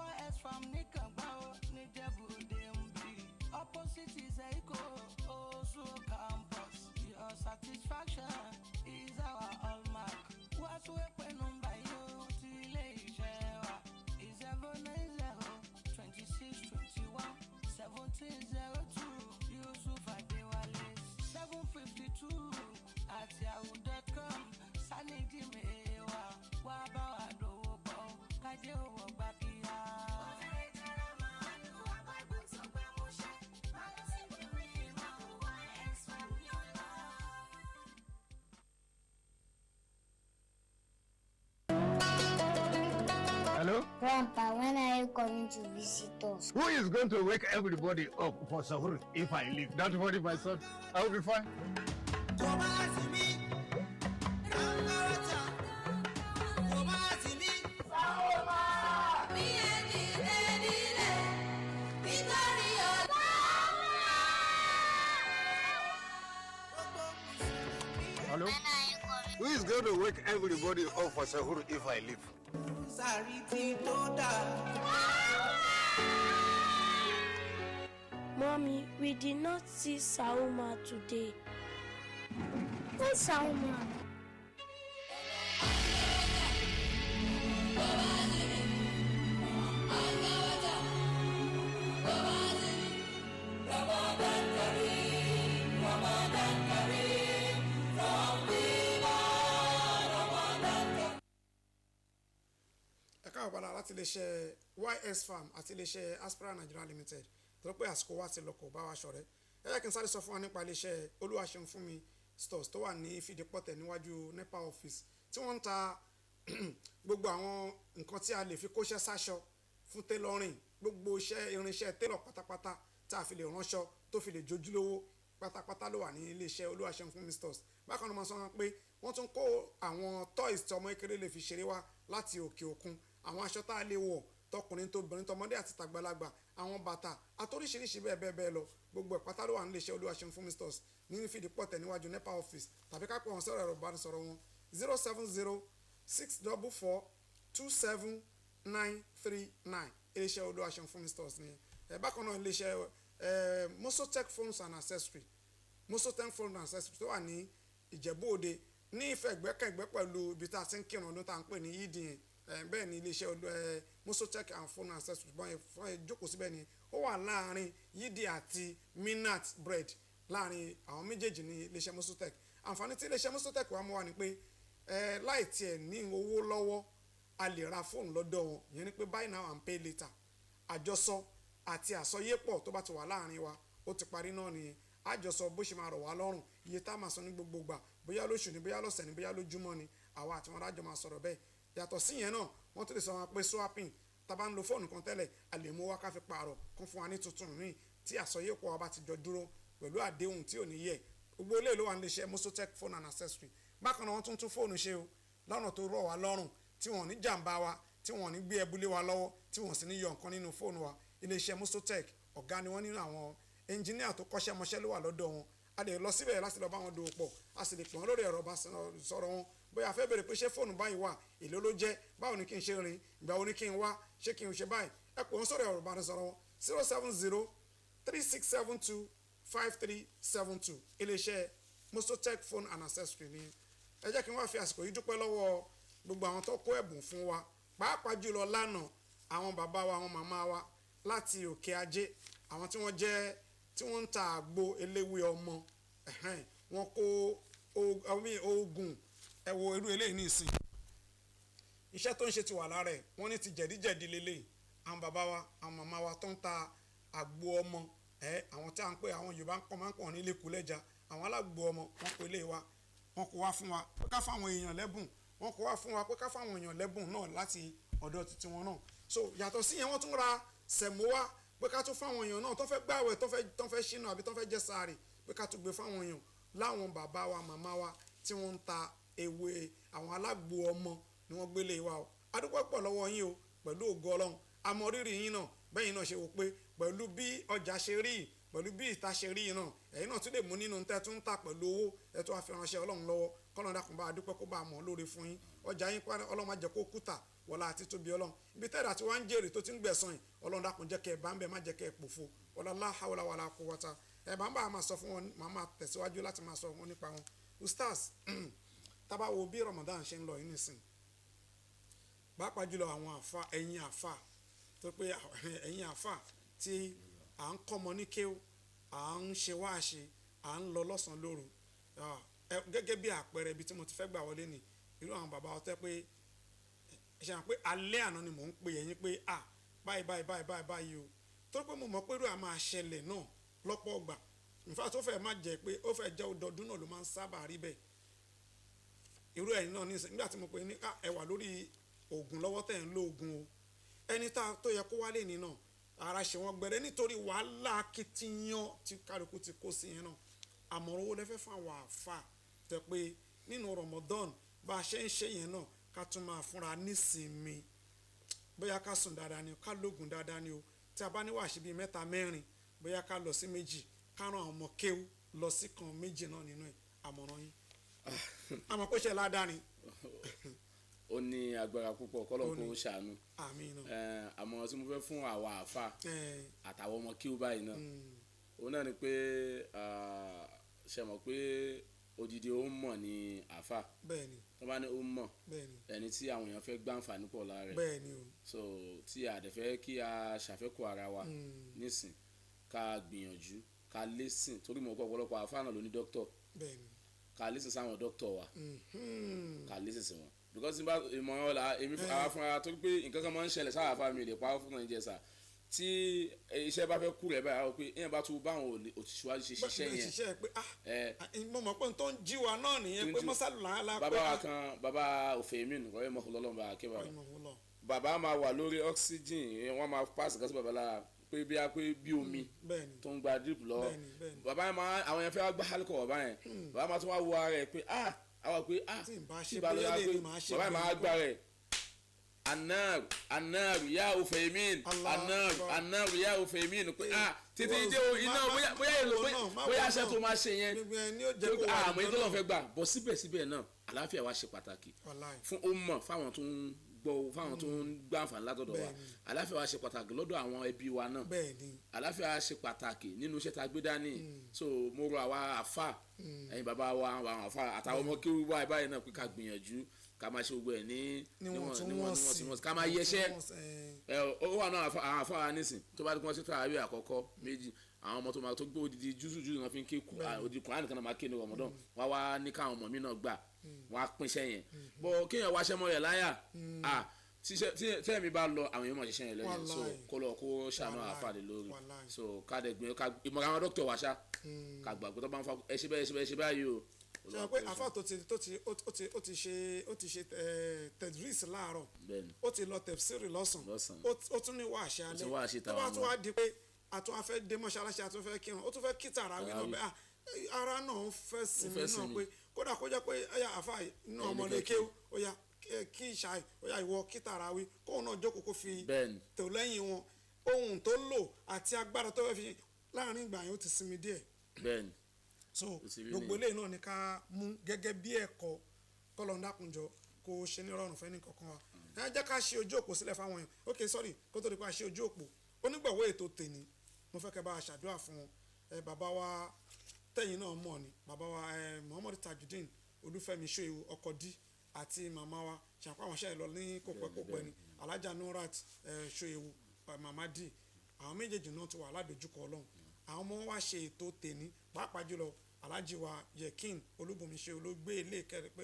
YS Farm nìkan gbá ó níjẹ̀bú-Òde ń bì, opposite Zeiko Osu campus. Your satisfaction is our hallmark. Wá sún pé nọ́mbà yìí ó ti ilé iṣẹ́ wa, 09026211702. Yusuf Adéwálé, 752@yahoo.com. Sani Jimmy wa wá bá wa dòwò pọ̀, kájé òwò gbà kíá. Ó fẹ́rẹ̀ jára màálù àbágbò tó gbámúṣé, má lọ síbòmíràn, YS Farm ni ó lọ. Hello? Grandpa, when are you coming to visit us? Who is going to wake everybody up for sahur if I leave? Don't worry, my son. I will be fine. Gobe azumi, ran ga wata, gobe azumi. Bí ẹni dé nílẹ̀ nítorí ọ̀la. Hello? When are you coming? Who is going to wake everybody up for sahur if I leave? Sàrí tí tó dà. Mommy, we did not see Sauma today. Where's Sauma? Ẹ káàbọ̀ padà láti iléeṣẹ́ YS Farm àti iléeṣẹ́ Aspira Nigeria Limited. Tó pé àsìkò wa ti lọ, kò bá wa ṣọ̀rẹ́. Ẹ jẹ́ kí n sáré sọ fún wa nípa iléeṣẹ́ Olúwaṣeun Fún Mi Stores tó wà ní Fìdípọ̀tẹ̀ níwájú NEPA office, tí wọ́n ń ta gbogbo àwọn nǹkan tí a lè fi kóṣẹ́ sáṣọ fún tailoring, gbogbo iṣẹ́ irinṣẹ́ tailor pátápátá tá a fi lè ránṣọ tó fi lè jójúlówó pátápátá ló wà ní iléeṣẹ́ Olúwaṣeun Fún Mi Stores. Bákan náà, máa sọ wọn pé wọ́n tún kó àwọn toys tí ọmọ kékeré lè fi ṣeré wá láti òkè òkun, àwọn aṣọ tá a lè wọ̀, tọkùnrin, tóbìnrin, tọmọdé àti tàgbàlagbà, àwọn bàtà àtoríṣiríṣi bẹ́ẹ̀ bẹ́ẹ̀ bẹ́ẹ̀ lọ. Gbogbo ẹ̀ pátá ló wà ní iléeṣẹ́ Olúwaṣeun Fún Mi Stores ní Fìdípọ̀tẹ̀ níwájú NEPA office, tàbí ká pè wọ́n sọ̀rọ̀ ẹ̀rọ ìbánisọ̀rọ̀ wọn, 07064427939. Iléeṣẹ́ Olúwaṣeun Fún Mi Stores nìyẹn. Ẹ̀ bákan náà, iléeṣẹ́ ẹ̀ Mosotech Phones and Accessory, Mosotech Phones and Accessory tó wà ní Ìjẹ̀bú Òde ní ìfẹ̀gbẹ́kẹ̀gbẹ́ pẹ̀lú ibi tá a ti ń kírun ọdún tá à ń pè ní yídì yẹn. Bẹ́ẹ̀ ni iléeṣẹ́ Mosotech and Phone Accessories bọ́n yẹn fún ẹ jókòó síbẹ̀ ni ó wà, láàrin yídì àti Minat Bread, láàrin àwọn méjèèjì ní iléeṣẹ́ Mosotech. Àǹfààní tí iléeṣẹ́ Mosotech wà mú wa ni pé láì tiẹ̀ ní owó lọ́wọ́, a lè ra fóònù lọ́dọ̀ wọn. Ìyẹn ni pé buy now and pay later. Àjọsọ àti àsọyépọ̀ tó bá ti wà láàrin wa, ó ti parí náà nìyẹn. Àjọsọ bó ṣe máa rọ̀ wá lọ́rùn, iye tá a máa san ní gbogbo gbà, bóyá lóṣù ni, bóyá lọ́sẹ̀ ni, bóyá lójúmọ́ ni, àwa àti wọn rájọ máa sọ̀rọ̀ bẹ́ẹ̀. Yàtọ̀ síyẹn náà, wọ́n tún lè sọ wọn pé swapping, tá a bá ń lo fóònù kan tẹ́lẹ̀, a lè mú wá ká fi pààrọ̀, kún fún wa ní tuntun míì, tí àsọyépọ̀ wa bá ti jọ dúró pẹ̀lú àdéhùn tí ò ní yẹ̀. Gbogbo ilé ló wà nílé iṣẹ́ Mosotech Phone and Accessory. Bákan náà, wọ́n tún tún fóònù ṣe o lọ́nà tó rọ̀ wá lọ́rùn, tí wọ́n ní jàǹbá wa, tí wọ́n ní gbé ẹbúlé wa lọ́wọ́, tí wọ́n sì ní yọ nǹkan nínú fóònù wa. Iléeṣẹ́ Mosotech, ọ̀gá ni wọ́n nínú àwọn ẹnjìníà tó kọ́ṣẹ́mọṣẹ́ ló wà lọ́dọ̀ wọn. A lè lọ síbẹ̀ láti lọ bá wọn dòwò pọ̀, a sì lè pè wọ́n lórí ẹ̀rọ bá sọ̀rọ̀ wọn, bóyá a fẹ́ bèrè pé ṣé fóònù báyìí wà, èló ló jẹ́, báwo ni kí n ṣe rìn, ìgbà wo ni kí n wá, ṣé kí n ṣe báyìí. Ẹ pè wọ́n sọ̀rọ̀ ẹ̀rọ ìbánisọ̀rọ̀ wọn, 07036725372. Iléeṣẹ́ Mosotech Phone and Accessory ni. Ẹ jẹ́ kí n wá fi àsìkò yìí dúpẹ́ lọ́wọ́ gbogbo àwọn tó kó ẹ̀bùn fún wa, pàápàá jùlọ lánàá, àwọn bàbá wa, àwọn màmá wa láti Òkè Ajé, àwọn tí wọ́n jẹ́ tí wọ́n ń ta àgbo eléwé ọmọ. Wọ́n kó oògùn Ẹ wo irú eléyìí ní ìsìn, iṣẹ́ tó ń ṣe ti wà lára ẹ̀. Wọ́n ní ti jẹ̀díjẹ̀dí lélẹ̀. Àwọn bàbá wa, àwọn màmá wa tó ń ta àgbo ọmọ, ẹ àwọn tí a ń pè, àwọn Yorùbá ń pọ̀, máa ń pọ̀ ní lẹ́kùlẹ́jà, àwọn alágbo ọmọ, wọ́n pe ilé wa, wọ́n kó wá fún wa pé ká fáwọn èèyàn lẹ́bùn. Wọ́n kó wá fún wa pé ká fáwọn èèyàn lẹ́bùn náà láti ọ̀dọ̀ títí wọn náà. So yàtọ̀ sí yẹn, wọ́n tún ra sẹ̀mó wá pé ká tún fáwọn èèyàn náà tó fẹ́ gbààwẹ̀, tó fẹ́ ṣínú àbí tó fẹ́ jẹ sààrì, pé ká tún gbé fáwọn èèyàn láwọn bàbá wa, màmá wa tí wọ́n ń ta ewé, àwọn alágbo ọmọ ni wọ́n gbélé wa o. Adúpẹ́ pọ̀ lọ́wọ́ yín o. Pẹ̀lú ògo Ọlọ́run, àmọ́ rírì yín náà, bẹ́yìn náà ṣe wò pé pẹ̀lú bí ọjà ṣe rí yìí, pẹ̀lú bí ìta ṣe rí yìí náà, ẹ̀yin náà tún lè mú nínú tẹ́ tún ń tà pẹ̀lú owó ẹ̀ tó wá fi ránṣẹ́ Ọlọ́run lọ́wọ́. Kọ́nà dákun bá a dúpẹ́, kó bá a mọ̀ lóore fún yín. Ọjà yín pa, Ọlọ́run má jẹ́ kó kúta wọlá àti tóbi Ọlọ́run. Ibi tẹ́lẹ̀ àti wá ń jèrè tó ti ń gbẹ̀sán yìí, Ọlọ́run dákun jẹ́ kẹ́ ẹ bá ń bẹ̀, má jẹ́ kẹ́ ẹ pòfo. Wala la hawla wala quwwata. Ẹ bá ń bá a máa sọ fún wọn, máa máa tẹ̀síwájú láti máa sọ wọn nípa wọn. Ustaz, tá bá wo bí Ramadan ṣe ń lọ yìí nísìn, pàápàá jùlọ àwọn àfa, ẹ̀yin àfa tó pé ẹ̀yin àfa tí à ń kọ́mọ ní kéwú, à ń ṣe wáàṣe, à ń lọ lọ́sàn-án lóru, gẹ́gẹ́ bí àpẹẹrẹ ibi tí mo ti fẹ́ gbà wọlé ni irú àwọn bàbá ọtẹ pé ṣe hàn pé alẹ́ àná ni mò ń pè ẹ̀yin pé à báyìí báyìí báyìí báyìí báyìí o, tó pé mo mọ̀ pé irú àmọ́ àṣẹlẹ̀ náà lọ́pọ̀ ọgbà. In fact, ó fẹ́ má jẹ́ pé ó fẹ́ jẹ́ ọdọọdún náà ló máa ń sábà rí bẹ́ẹ̀. Irú ẹ̀yin náà nísìnyí, nígbà tí mo pè ní ẹ wà lórí oògùn lọ́wọ́, tẹ̀ ń lo oògùn o, ẹni tá tó yẹ kó wálé ní náà, ara ṣe wọ́n gbẹrẹ nítorí wàhálà akitiyan tí kálukú ti kó sí yẹn náà. Àmọ̀ràn owó lẹ́fẹ́ fún àwọn àáfà tẹ pé nínú Ramadan, bá a ṣe ń ṣe yẹn náà, ká tún máa fúnra nísinmi, bóyá ká sùn dáadáa ni o, ká lóògùn dáadáa ni o, tí a bá ní wàásù bíi mẹ́ta mẹ́rin, bóyá ká lọ sí méjì, ká rán àwọn ọmọ kéwú lọ sí kan méjì náà nínú ẹ̀. Àmọ̀ràn yín, àmọ́ kó ṣe ládàá ni. Ó ní agbára púpọ̀, kọ́lọ̀ kó ṣàánú. Àmín náà. Àmọ̀ràn tí mo fẹ́ fún àwa àáfà àtàwọn ọmọ kéwú báyìí náà, òun náà ni pé, ṣe mọ̀ pé odidi ó mọ̀ ní àáfà. Tó bá ní ó mọ̀, ẹni tí àwọn èèyàn fẹ́ gbàǹfààní pọ̀ lára rẹ̀. bẹ́ẹ̀ni o. So tí a dẹ̀ fẹ́ kí a ṣàfẹ́kù ara wa nísìn, ká gbìyànjú ká listen, torí mo kọ́ ọ̀pọ̀lọpọ̀ àáfà náà ló ní dókítọ̀. Ká listen sáwọn dókítọ̀ wa, ká listen sí wọn, because nígbà ìmọ̀ràn ọ̀la èmi àwa fúnra, torí pé nǹkan kan máa ń ṣẹlẹ̀ sáà àfa mi lè pa fún Nàìjíríà sà, tí iṣẹ́ bá fẹ́ kú rẹ̀ báyìí, àwọn pé èèyàn bá tún bá àwọn òṣìṣẹ́ ṣe ṣiṣẹ́ yẹn. Ṣiṣẹ́ pé ah, mo mọ̀ pé n tó ń jí wa náà nìyẹn, pé mọ́sálù là ń Bàbá wa kan, bàbá Òfèmín rẹ̀ mọ̀ lọ́lọ́mọba akébà, bàbá máa wà lórí oxygen, wọ́n máa pass nǹkan sí bàbá lára pé bí a pé bí omi tó ń gba drip lọ. Bàbá yẹn máa, àwọn yẹn fẹ́ wá gbá alcohol bàbá yẹn, bàbá máa tún wá wo ara ẹ̀ pé ah, àwọn pé ah, tí n bá ṣe tí bá lọ bóyá yá lè pé ní màá ṣe bàbá yẹn máa gbá rẹ̀, "Anar, anar ya Ufemin, Allah anar, Akbar. anar ya Ufemin," pé ah, títí dé o iná, má- bóyá bóyá má èlò wo bóyá náà, má bóyá wo aṣẹ náà. tó máa ṣe yẹn Gbogbo ẹ ní ó jẹ́ kó wà àmọ́ ètò lọ́nà. lọ́n fẹ́ gbà bọ̀. Síbẹ̀síbẹ̀ náà, àlàáfíà wa ṣe pàtàkì Wàláì. fún ó mọ̀ fáwọn tó ń gbọ́, fáwọn tó ń gbà àǹfààní látọ̀dọ̀ wa. Àlàáfíà wa ṣe pàtàkì lọ́dọ̀ àwọn ẹbí wa náà. Àlàáfíà wa ṣe pàtàkì nínú iṣẹ́ tá a gbé dání. So mo rọ àwa àfà, ẹ̀yin bàbá wa, àwọn àfà àtàwọn ọmọ kéwú wa báyìí náà, pé ká gbìyànjú ká máa ṣe gbogbo ẹ̀ ní níwọ̀ntúnwọ̀nsì. Níwọ̀ntúnwọ̀nsì, ká máa yẹṣẹ́. Níwọ̀ntúnwọ̀nsì, Ẹ ó wà náà àwọn àfà wa nísìn, tó bá dé kí wọ́n ṣe tààrí àkọ́kọ́ méjì, àwọn ọmọ tó máa tó gbé odidi jújù jújù náà fi ń ké kù, odidi Kùránì kan náà máa ké ní Ramadan, wọ́n wá ní káwọn ọmọ mi náà gbà, wọ́n á pínṣẹ́ yẹn bọ́, kéèyàn wáṣẹ́ mọ́ rẹ̀ láyà, tí ẹ̀mí bá lọ, àwọn èèyàn máa ṣiṣẹ́ yẹn lẹ́yìn. So Wàláì. kó lọ kó ṣàánú Wàláì. àfà lè lórí. Wàláì. So ká dẹ̀ gbìyànjú ká ìmọ̀ràn àwọn dókítà wa ṣá, ká gbàgbé tó bá ń fa ẹ ṣe bẹ́ẹ̀, ẹ ṣe bẹ́ẹ̀, ẹ ṣe báyìí o. Ṣe wọ́n pé àfà tó ti ṣe tedris láàárọ̀, ó ti lọ tẹ̀síìrì lọ́sàn, Lọ́sàn. ó tún ní wàṣẹ alẹ́, Ó ti wáàṣẹ tó bá tàwọn tún wá di pé àtún afẹ́ dé mọ́ṣáláṣí, àtún fẹ́ kírun, ó tún fẹ́ kí tàràwí náà. Tàràwí. Bẹ́ẹ̀ ara náà ń fẹ́ sinmi fẹ́ náà sinmi. Pé kódà kó jẹ́ pé ẹ̀yà àfà inú Ẹni ọmọdé kẹ́kẹ́. kéwú, ó yá kí ìṣàì, ó yá ìwọ kí tàràwí, kóun náà jókòó kó fi tò lẹ́yìn wọn. Ohun tó lò àti agbára tó fẹ́ fi láàrin ìgbà yẹn, ó ti sinmi díẹ̀. So Ó ti rí gbogbo nìyẹn. eléyìí náà ni ká mú gẹ́gẹ́ bí ẹ̀kọ́. Kọ́lọ̀ ń dákunjọ kó ṣe ní rọrùn fẹ́ni kankan wa. Ẹ jẹ́ ká ṣe ojú òpó sílẹ̀ fáwọn èèyàn. Ok, sorry, kó tó di pé a ṣe ojú òpó, onígbọ̀wọ́ ètò tèní, mo fẹ́ kẹ́ bá a ṣàdúrà fún wọn. Ẹ bàbá wa tẹ̀yìn náà mọ̀ ni bàbá wa ẹ Muhammad Tajudeen Olúfẹ́mi Ṣóyèwò Ọkọ̀dí àti màmá wa ṣàpá àwọn ṣẹ́yìn lọ ní kópẹ́kópẹ́ ni Alhaja Nurat ẹ Ṣóyèwò ẹ màmá dì. Àwọn méjèèjì náà ti wà ládojúkọ Ọlọ́run. Àwọn ọmọ wa ṣe ètò tèní, pàápàá jùlọ Alhaji wa Yekin Olúbùnmi ṣe olóògbé ilé ìkẹrẹ pé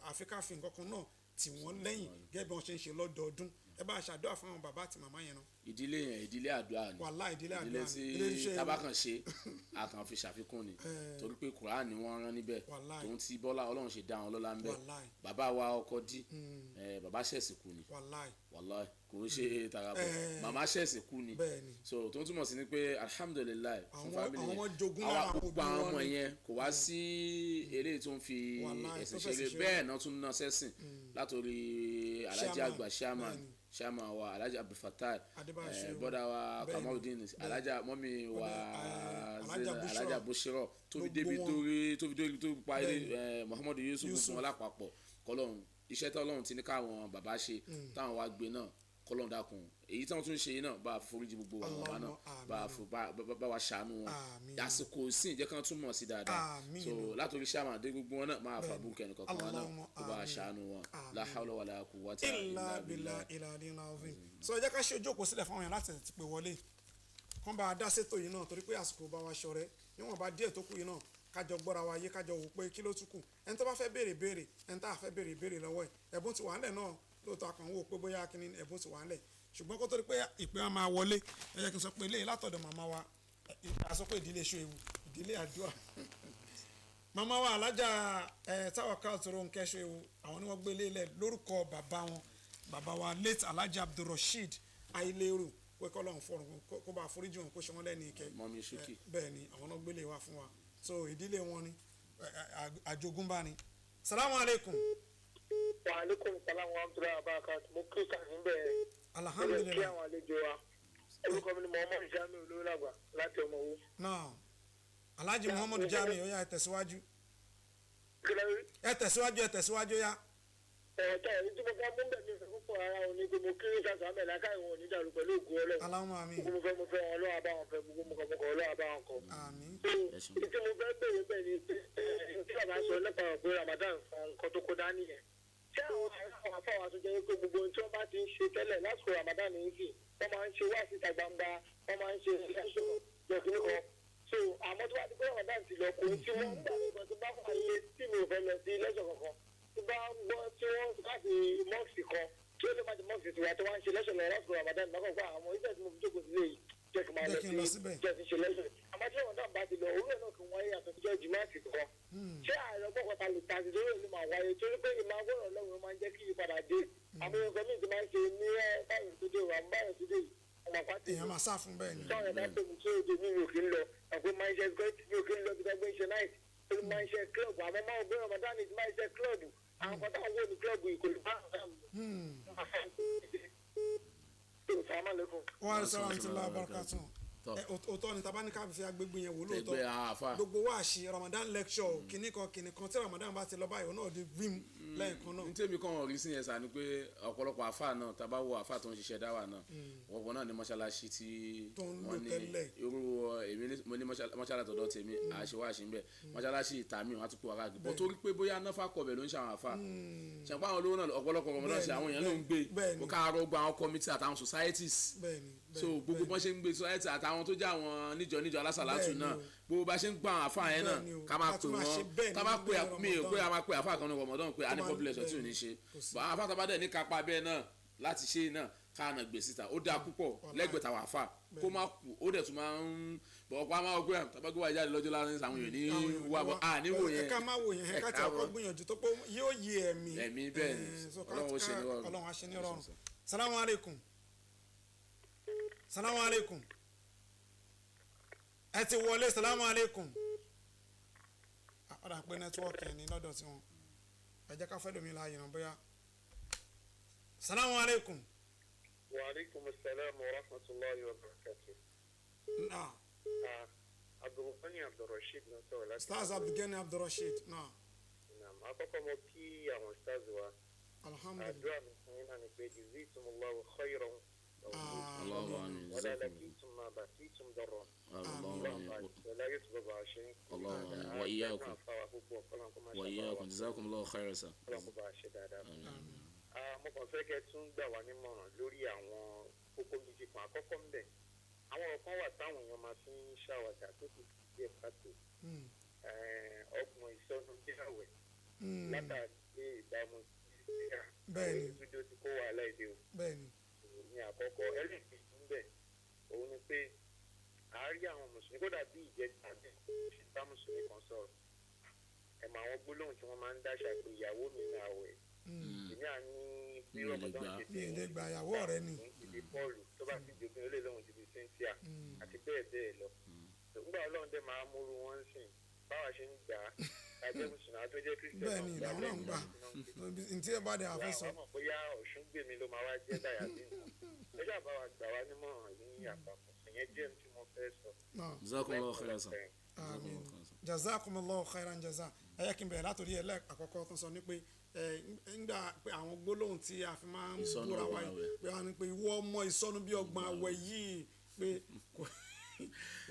Àfi ká fi nǹkan kan náà tì wọ́n lẹ́yìn gẹ́gẹ́ bí wọ́n ṣe ń ṣe lọ́dọọdún. Ẹ bá ṣàdúrà fún àwọn bàbá àti màmá yẹn náà. Ìdílé yẹn, ìdílé àdúrà ni. Wàláhì, ìdílé àdúrà ìdílé ni. tí Ilé iṣẹ́ tábà kàn ṣe àkàn fi ṣàfikún ni, torí pé Quran ni wọ́n rán níbẹ̀. Wàláhì. Tòun ti bọ́lá Ọlọ́run ṣe dá wọn lọ́lá ń bẹ̀. Wàláhì. Bàbá wa ọkọ dí, bàbá ṣẹ̀sì kú ni. Wàláhì. Wàláhì, kò ń ṣe tarabọ̀. Màmá ṣẹ̀sì kú ni. So tó ń túmọ̀ sí ni pé alhamdulillahi fún family àwọn yẹn. ọmọ jogún lára Àwa àwọn gbogbo òbí àwọn wọn ọmọ ni. yẹn, kò wá sí eléyìí tó ń fi Wàláhì, ẹ̀sìn tó fẹ̀sìn ṣeré. ṣeré. Bẹ́ẹ̀ náà tún ná sẹ́sìn látòrí Alhaji Chairman, àgbà, chairman, chairman wa Alhaji Abdulfatai Adébáyọ̀ Ṣehu. bọ́dà wa Kamaldeen, Alhaja mọ́mi wa Alhaja Zainab, Bushra. Alhaja Bushra, tó fi Gbogbo débi wọn. torí tó fi débi tó fi parí, Muhammadu Yusuf, Yusuf. gbogbo wọn lápapọ̀, kọlọ́run iṣẹ́ tọ́lọ́run ti ní káwọn bàbá ṣe, táwọn wá gbé náà, kọlọ́run dákun, èyí tí wọ́n tún ṣe yìí náà, bá a foríjì gbogbo àwọn bàbá náà, Allahumma bá a bá wa ṣàánú wọn. Àmín. Àsìkò sí ìjẹ́ kan túmọ̀ sí dáadáa. Àmín. So látòrí sàmà dé gbogbo wọn náà, máa fà búkẹ́ nìkan kan wọn náà, Allahumma kó bá a àmín. ṣàánú wọn. Àmín. La hawla wala quwwata illa billah ilà àdínà òfin. So ẹ jẹ́ ká ṣe ojú òpó sílẹ̀ fún àwọn èèyàn láti ti pè wọlé, kán bá a dá sétò yìí náà, torí pé àsìkò bá wa ṣọ̀rẹ́ níwọ̀nba díẹ̀ tó kù yìí náà, kájọ gbọ́ra wa yé, kájọ wò pé kí ló tún kù. Ẹni tó bá fẹ́ béèrè béèrè, ẹni tá a fẹ́ béèrè béèrè lọ́wọ́ ẹ̀, ẹ̀bùn ti wà ńlẹ̀ náà lóòótọ́. Akàn wò pé bóyá kí ni ẹ̀bùn ti wà ńlẹ̀, ṣùgbọ́n kó tó di pé ìpè wa máa wọlé, ẹ jẹ́ kí n sọ pé eléyìí látọ̀dọ̀ màmá wa, a sọ pé ìdílé ṣó ewu, ìdílé àdúrà, màmá wa Alájà ẹ Tawakal Ronke Ṣóewu, àwọn ni wọ́n gbé lélẹ̀ lórúkọ bàbá wọn, bàbá wa late Alhaji Abdulrasheed Aileru, pé kọ́lọ́run fọ̀run kó bá foríjì wọn, kó ṣe wọ́n lẹ́ni ìkẹ́. Mọ́mí Ṣúkì. Bẹ́ẹ̀ ni, àwọn náà gbélé wa fún wa. So ìdílé wọn ni àjogúnbá ni. Salamu aleykum. Wa aleykum salam wa rahmatulahi wa barakatu. Mo kí sàn níbẹ̀. Alhamdulilayi. Kí àwọn àlejò wa. Orúkọ mi ni Muhammad Jamiu Olólàgbà láti Ọmọwó. Náà Alhaji Muhammadu Jami, ó yá, ẹ tẹ̀síwájú. Kí ló rí? Ẹ tẹ̀síwájú, ẹ tẹ̀síwájú, ó yá. Ẹ̀ẹ́dá ẹ̀rí tí mo fẹ́ mú bẹ̀ mi fẹ́ púpọ̀ ara òun ni pé mo kí sàn sàmẹ̀ láká ìwọ̀n onídàrú pẹ̀lú ògùn Ọlọ́run. Allahumma àmín. Gbogbo mo fẹ́ wọn, Ọlọ́run á bá wọn fẹ́, gbogbo mo kọ̀ mo kọ̀, Ọlọ́run á bá wọn kọ̀. Àmín. Tí mo fẹ́ bèrè bẹ́ẹ̀ ni pé tí bàbá sọ nípa ọ̀pẹ Ramadan fún nǹkan tó kó dání yẹn, ṣé àwọn afáwọn tó jẹ́ pé gbogbo ohun tí wọ́n bá ti ń ṣe tẹ́lẹ̀ lásìkò Ramadan ní í sì wọ́n máa ń ṣe wá síta gbangba, wọ́n máa ń ṣe ẹ̀ṣọ́ lọ́kìnní kan, so àmọ́ tó bá ti pé Ramadan ti lọ, kò tí wọ́n ń gbà nígbà tó bá wà lé tí mi ò fẹ́ lọ sí lẹ́sọ̀ kankan, tó bá ń gbọ́ tí wọ́n láti mọ́ọ̀sì kan tí ó lè má ti mọ́ọ̀sì tiwa tó wá ń ṣe lẹ́sọ̀ lọ lásìkò Ramadan lọ́kàn pé àwọn iṣẹ́ tí mo fi jókòó sílé yìí, jẹ́ kí n máa Jẹ́ lọ kí n lọ sí síbẹ̀. jẹ́ kí n ṣe lẹ́sọ̀. Àmọ́ tí Ramadan bá ti lọ, òwúrọ̀ náà kì í wáyé àtọ̀ jẹ́ jùmọ̀sì kan. Ṣé ààrẹ ọgbọ́n kan ta lè ta sí torí èlé máa wáyé, torí pé ìmọ̀ agbọ́rọ̀ Ọlọ́run máa ń jẹ́ kí ìyípadà dé. Àwọn nǹkan míì ti máa ń ṣe ní ẹ báyìí tó dé wà báyìí tó dé yìí ọmọ pàtó Èèyàn máa sá fún bẹ́ẹ̀ ni. táwọn ẹ̀dá pè mí tí òde mi ò kí ń lọ àpò máa ń ṣe mi ò kí ń lọ bí gbàgbé ń ṣe night, torí máa ń ṣe club. Àmọ́ máa ń gbé Ramadan ní ti máa ń ṣe club, àwọn kan táwọn wò ní club yìí kò lè bá àwọn. Wa rahmatullahi wa barakatuh. Tọ́. Ẹ, òótọ́ ni tabaníkà fi agbègbè yẹn wò lóòótọ́. Ẹgbẹ́ àwọn àfa. Gbogbo wa ṣe Ramadan lecture kìnnì kan kìnnì kan, tí Ramadan bá ti lọ báyìí, òun náà di vim lẹ́ẹ̀kan náà. Ní tèmi kàn rí sí yẹn sá ni pé ọ̀pọ̀lọpọ̀ àfa náà, tá a bá wo àfa tó ń ṣiṣẹ́ dáwà náà, ọ̀pọ̀ náà ní mọ́ṣáláṣí tí Tó ń lò wọ́n ní tẹ́lẹ̀. Irú èmi mo ní mọ́ṣáláṣí tọ̀dọ̀ tèmi, àṣewáṣe ń bẹ̀ mọ́ṣáláṣí ìta mi, wọ́n á tún kó ara gbé bọ́, torí pé bóyá náfà kọ̀bẹ̀ ló ń ṣe àwọn àfa ṣàpá àwọn olówó náà, ọ̀pọ̀lọpọ̀ ọmọdé ṣe àwọn èèyàn ló ń gbé kó káàárọ̀ gba àwọn committee àtàwọn societies. So gbogbo bọ́n ṣe ń gbé society àtàwọn tó jẹ́ àwọn níjọ níjọ alásàlátù náà, gbogbo bá ṣe ń gba àwọn àfa yẹn náà, Bẹ́ẹ̀ni o, ká máa ká pè tún máa ṣe wọ́n bẹ́ẹ̀ ká máa nínú pè mí ò pé Ramadan. a máa pè àfa kan ní Ramadan pé a ní Tó máa- population tí ò ní ṣe kò sí. bá àfa tó bá dẹ̀ ní kápá bẹ́ẹ̀ náà láti ṣe náà, ká nà gbé síta, ó dáa púpọ̀ lẹ́gbẹ̀ẹ́ tàwọn àfa kó má kú, ó dẹ̀ tún máa ń bọ̀ ọ̀pọ̀ àmọ́ ọgbẹ́ tàbí wà jáde lọ́jọ́ láàrin àwọn èèyàn ní Àwọn èèyàn wà ní bọ̀ à níwò ẹ yẹn. ká má wò yẹn, ẹ ká tí ọkọ gbìyànjú tó pé yóò yí ẹ̀mí. Ẹ̀mí, bẹ́ẹ̀ ni. So Ọlọ́run ó ṣe ní rọrùn. Ọlọ́run á ṣe ní rọrùn. Salamu aleykum, salamu aleykum, ẹ ti wọlé. Salamu aleykum. Ọ̀dà pé network yẹn ní lọ́dọ̀ tí wọn, ẹ jẹ́ ká fẹ́ lómi láàyè náà bóyá. Salamu aleykum. Wa aleykum salaam wa rahmatulahi wa barakatu. Naa. Abdulghani Abdulrasheed ló ń sọ̀rọ̀ láti. Stars Abdulgani Abdulrasheed náà. Naam, àkọ́kọ́ mo kí àwọn stars wa. Alhamdulilayi. Àdúrà mi fún yín náà ni pé jazakumullahu khairan. Allahu amin. Wala lakitum ma bakitum darra. Allahu amin. Wala yóò bá a ṣe. Allahu amin. Wa iyyakum. Wa iyyakum, jazakumullahu khairan sir. Ọlọ́run kó bá a ṣe dáadáa. Mo kàn fẹ́ kẹ́ tún gbà wá nímọ̀ràn lórí àwọn kókó méjì kan. Àkọ́kọ́ ń bẹ̀, àwọn ọ̀rọ̀ kan wà táwọn èèyàn máa fi ń ṣàwàdà tó sì fi díẹ̀ pàtó. Ọgbọ̀n ìsọnù bí àwẹ̀ látàrí pé ìbá ìbámu sí Bẹ́ẹ̀ni. ìtújó ti kó wàhálà èdè o. Bẹ́ẹ̀ni. Ní àkọ́kọ́ ẹlẹ́ẹ̀kejì ń bẹ̀ òun ni pé àárí àwọn mùsùlùmí kódà bí ìjẹta bí ṣe bá mùsùlùmí kan sọ̀rọ̀ ẹ̀ mọ àwọn gbólóhùn tí wọ́n máa ń dáṣà pé ìyàwó mi ní àwẹ̀ èmi à ní bí Mi ò lè Ramadan gbà. ṣe Mi ò lè gbà ìyàwó ọ̀rẹ́ ni. òun ti di Paul tó bá ti jogún olè lóhun ti di Cynthia àti bẹ́ẹ̀ bẹ́ẹ̀ lọ. Nígbà Ọlọ́run dẹ̀ máa múru wọn sìn báwa ṣe ń gbà á lájẹ́ mùsùlùmí àti tó jẹ́ Christian Bẹ́ẹ̀ni, làwọn náà ń gbà. Ntí ẹ bá dé àfẹ́ sọ. Àwọn mọ̀ bóyá Ọ̀ṣun gbèmí ló máa wá jẹ́ dàyà bí nǹkan. Ẹ ṣáà bá wa gbà wá nímọ̀ràn ní àpapọ̀. Ìyẹn jẹ́ ohun tí mo fẹ́ sọ. Náà. Jazakumullahu khairan sir. Àmín. Jazakumullahu khairan sir. Jazakumullahu khairan jaza. Ẹ yẹ kí n bẹ̀rẹ̀ látòrí ẹlẹ́ àkọ́kọ́ tó sọ ní pé ẹ ńgbà pé àwọn gbólóhùn tí a fi máa ń Ìsọnù búra wa ọgbọ̀n yìí àwẹ̀. pé wọ́n ní pé ìwọ ọmọ ìsọnù bí ọgbọ̀n àwẹ̀ yìí pé kò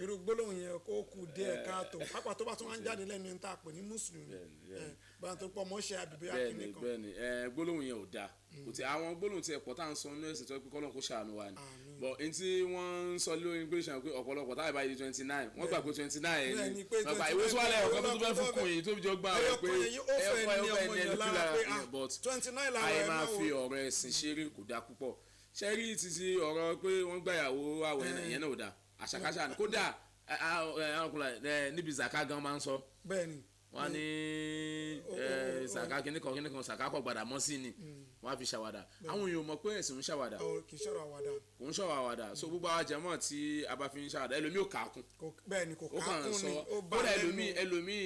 irú gbólóhùn yẹn kó kù díẹ̀ káàtó pápá tó bá tún wá ń jáde lẹ́nu ẹni tá a pè ní mùsùlùmí Bẹ́ẹ̀ni, ẹ bóyá tó pọ̀ mọ́ ṣe àbíbóyá bẹ́ẹ̀ni kìíní kan. bẹ́ẹ̀ni ẹ gbólóhùn yẹn ò dáa kò tí àwọn gbólóhùn tí ẹ pọ̀ tá à ń sọ nínú ẹ̀sìn tó yẹ pé kọ́lọ́n kó ṣàánú wa ni Àmín. but n tí wọ́n ń sọ lórí English pé ọ̀pọ̀lọpọ̀ táyà báyìí 29 wọ́n gbà pé 29 ẹ̀ Bẹ́ẹ̀ni, ni pé wọ́n gbà ìwé tó wà lẹ́yìn ọ̀kan tó tún fẹ́ fún kùn yìí tó fi jọ gbà rẹ̀ pé ẹyọkan yẹn ó fẹ́ ní ọmọ yẹn lára pé ah but 29 làwọn àyè ẹ̀ máa máa fi wò. ọ̀rọ̀ ẹ̀sìn ṣeré kò dáa púpọ̀ ṣe rí títí ọ̀rọ̀ pé wọ́n gbàyàwó àwẹ̀ yẹn náà ò dáa àṣàkáṣà ni kódà níbi zaka gan máa ń sọ Bẹ́ẹ̀ni. wọ́n ní sàká kìnnìkan kìnnìkan sàká kọ̀ gbàdà mọ́ sí ni wọ́n á fi ṣàwàdà àwọn èèyàn mọ̀ pé ẹ̀sìn ń ṣàwàdà Ọ kì í ṣọ̀rọ̀ àwàdà. kò ń ṣọ̀rọ̀ àwàdà so gbogbo àwọn jẹ̀mọ́ tí a bá fi ń ṣàwàdà ẹlòmíì ò kàákùn Bẹ́ẹ̀ni kò ó kàn ń kákún sọ ni ó bá kódà lẹ́nu. ẹlòmíì ẹlòmíì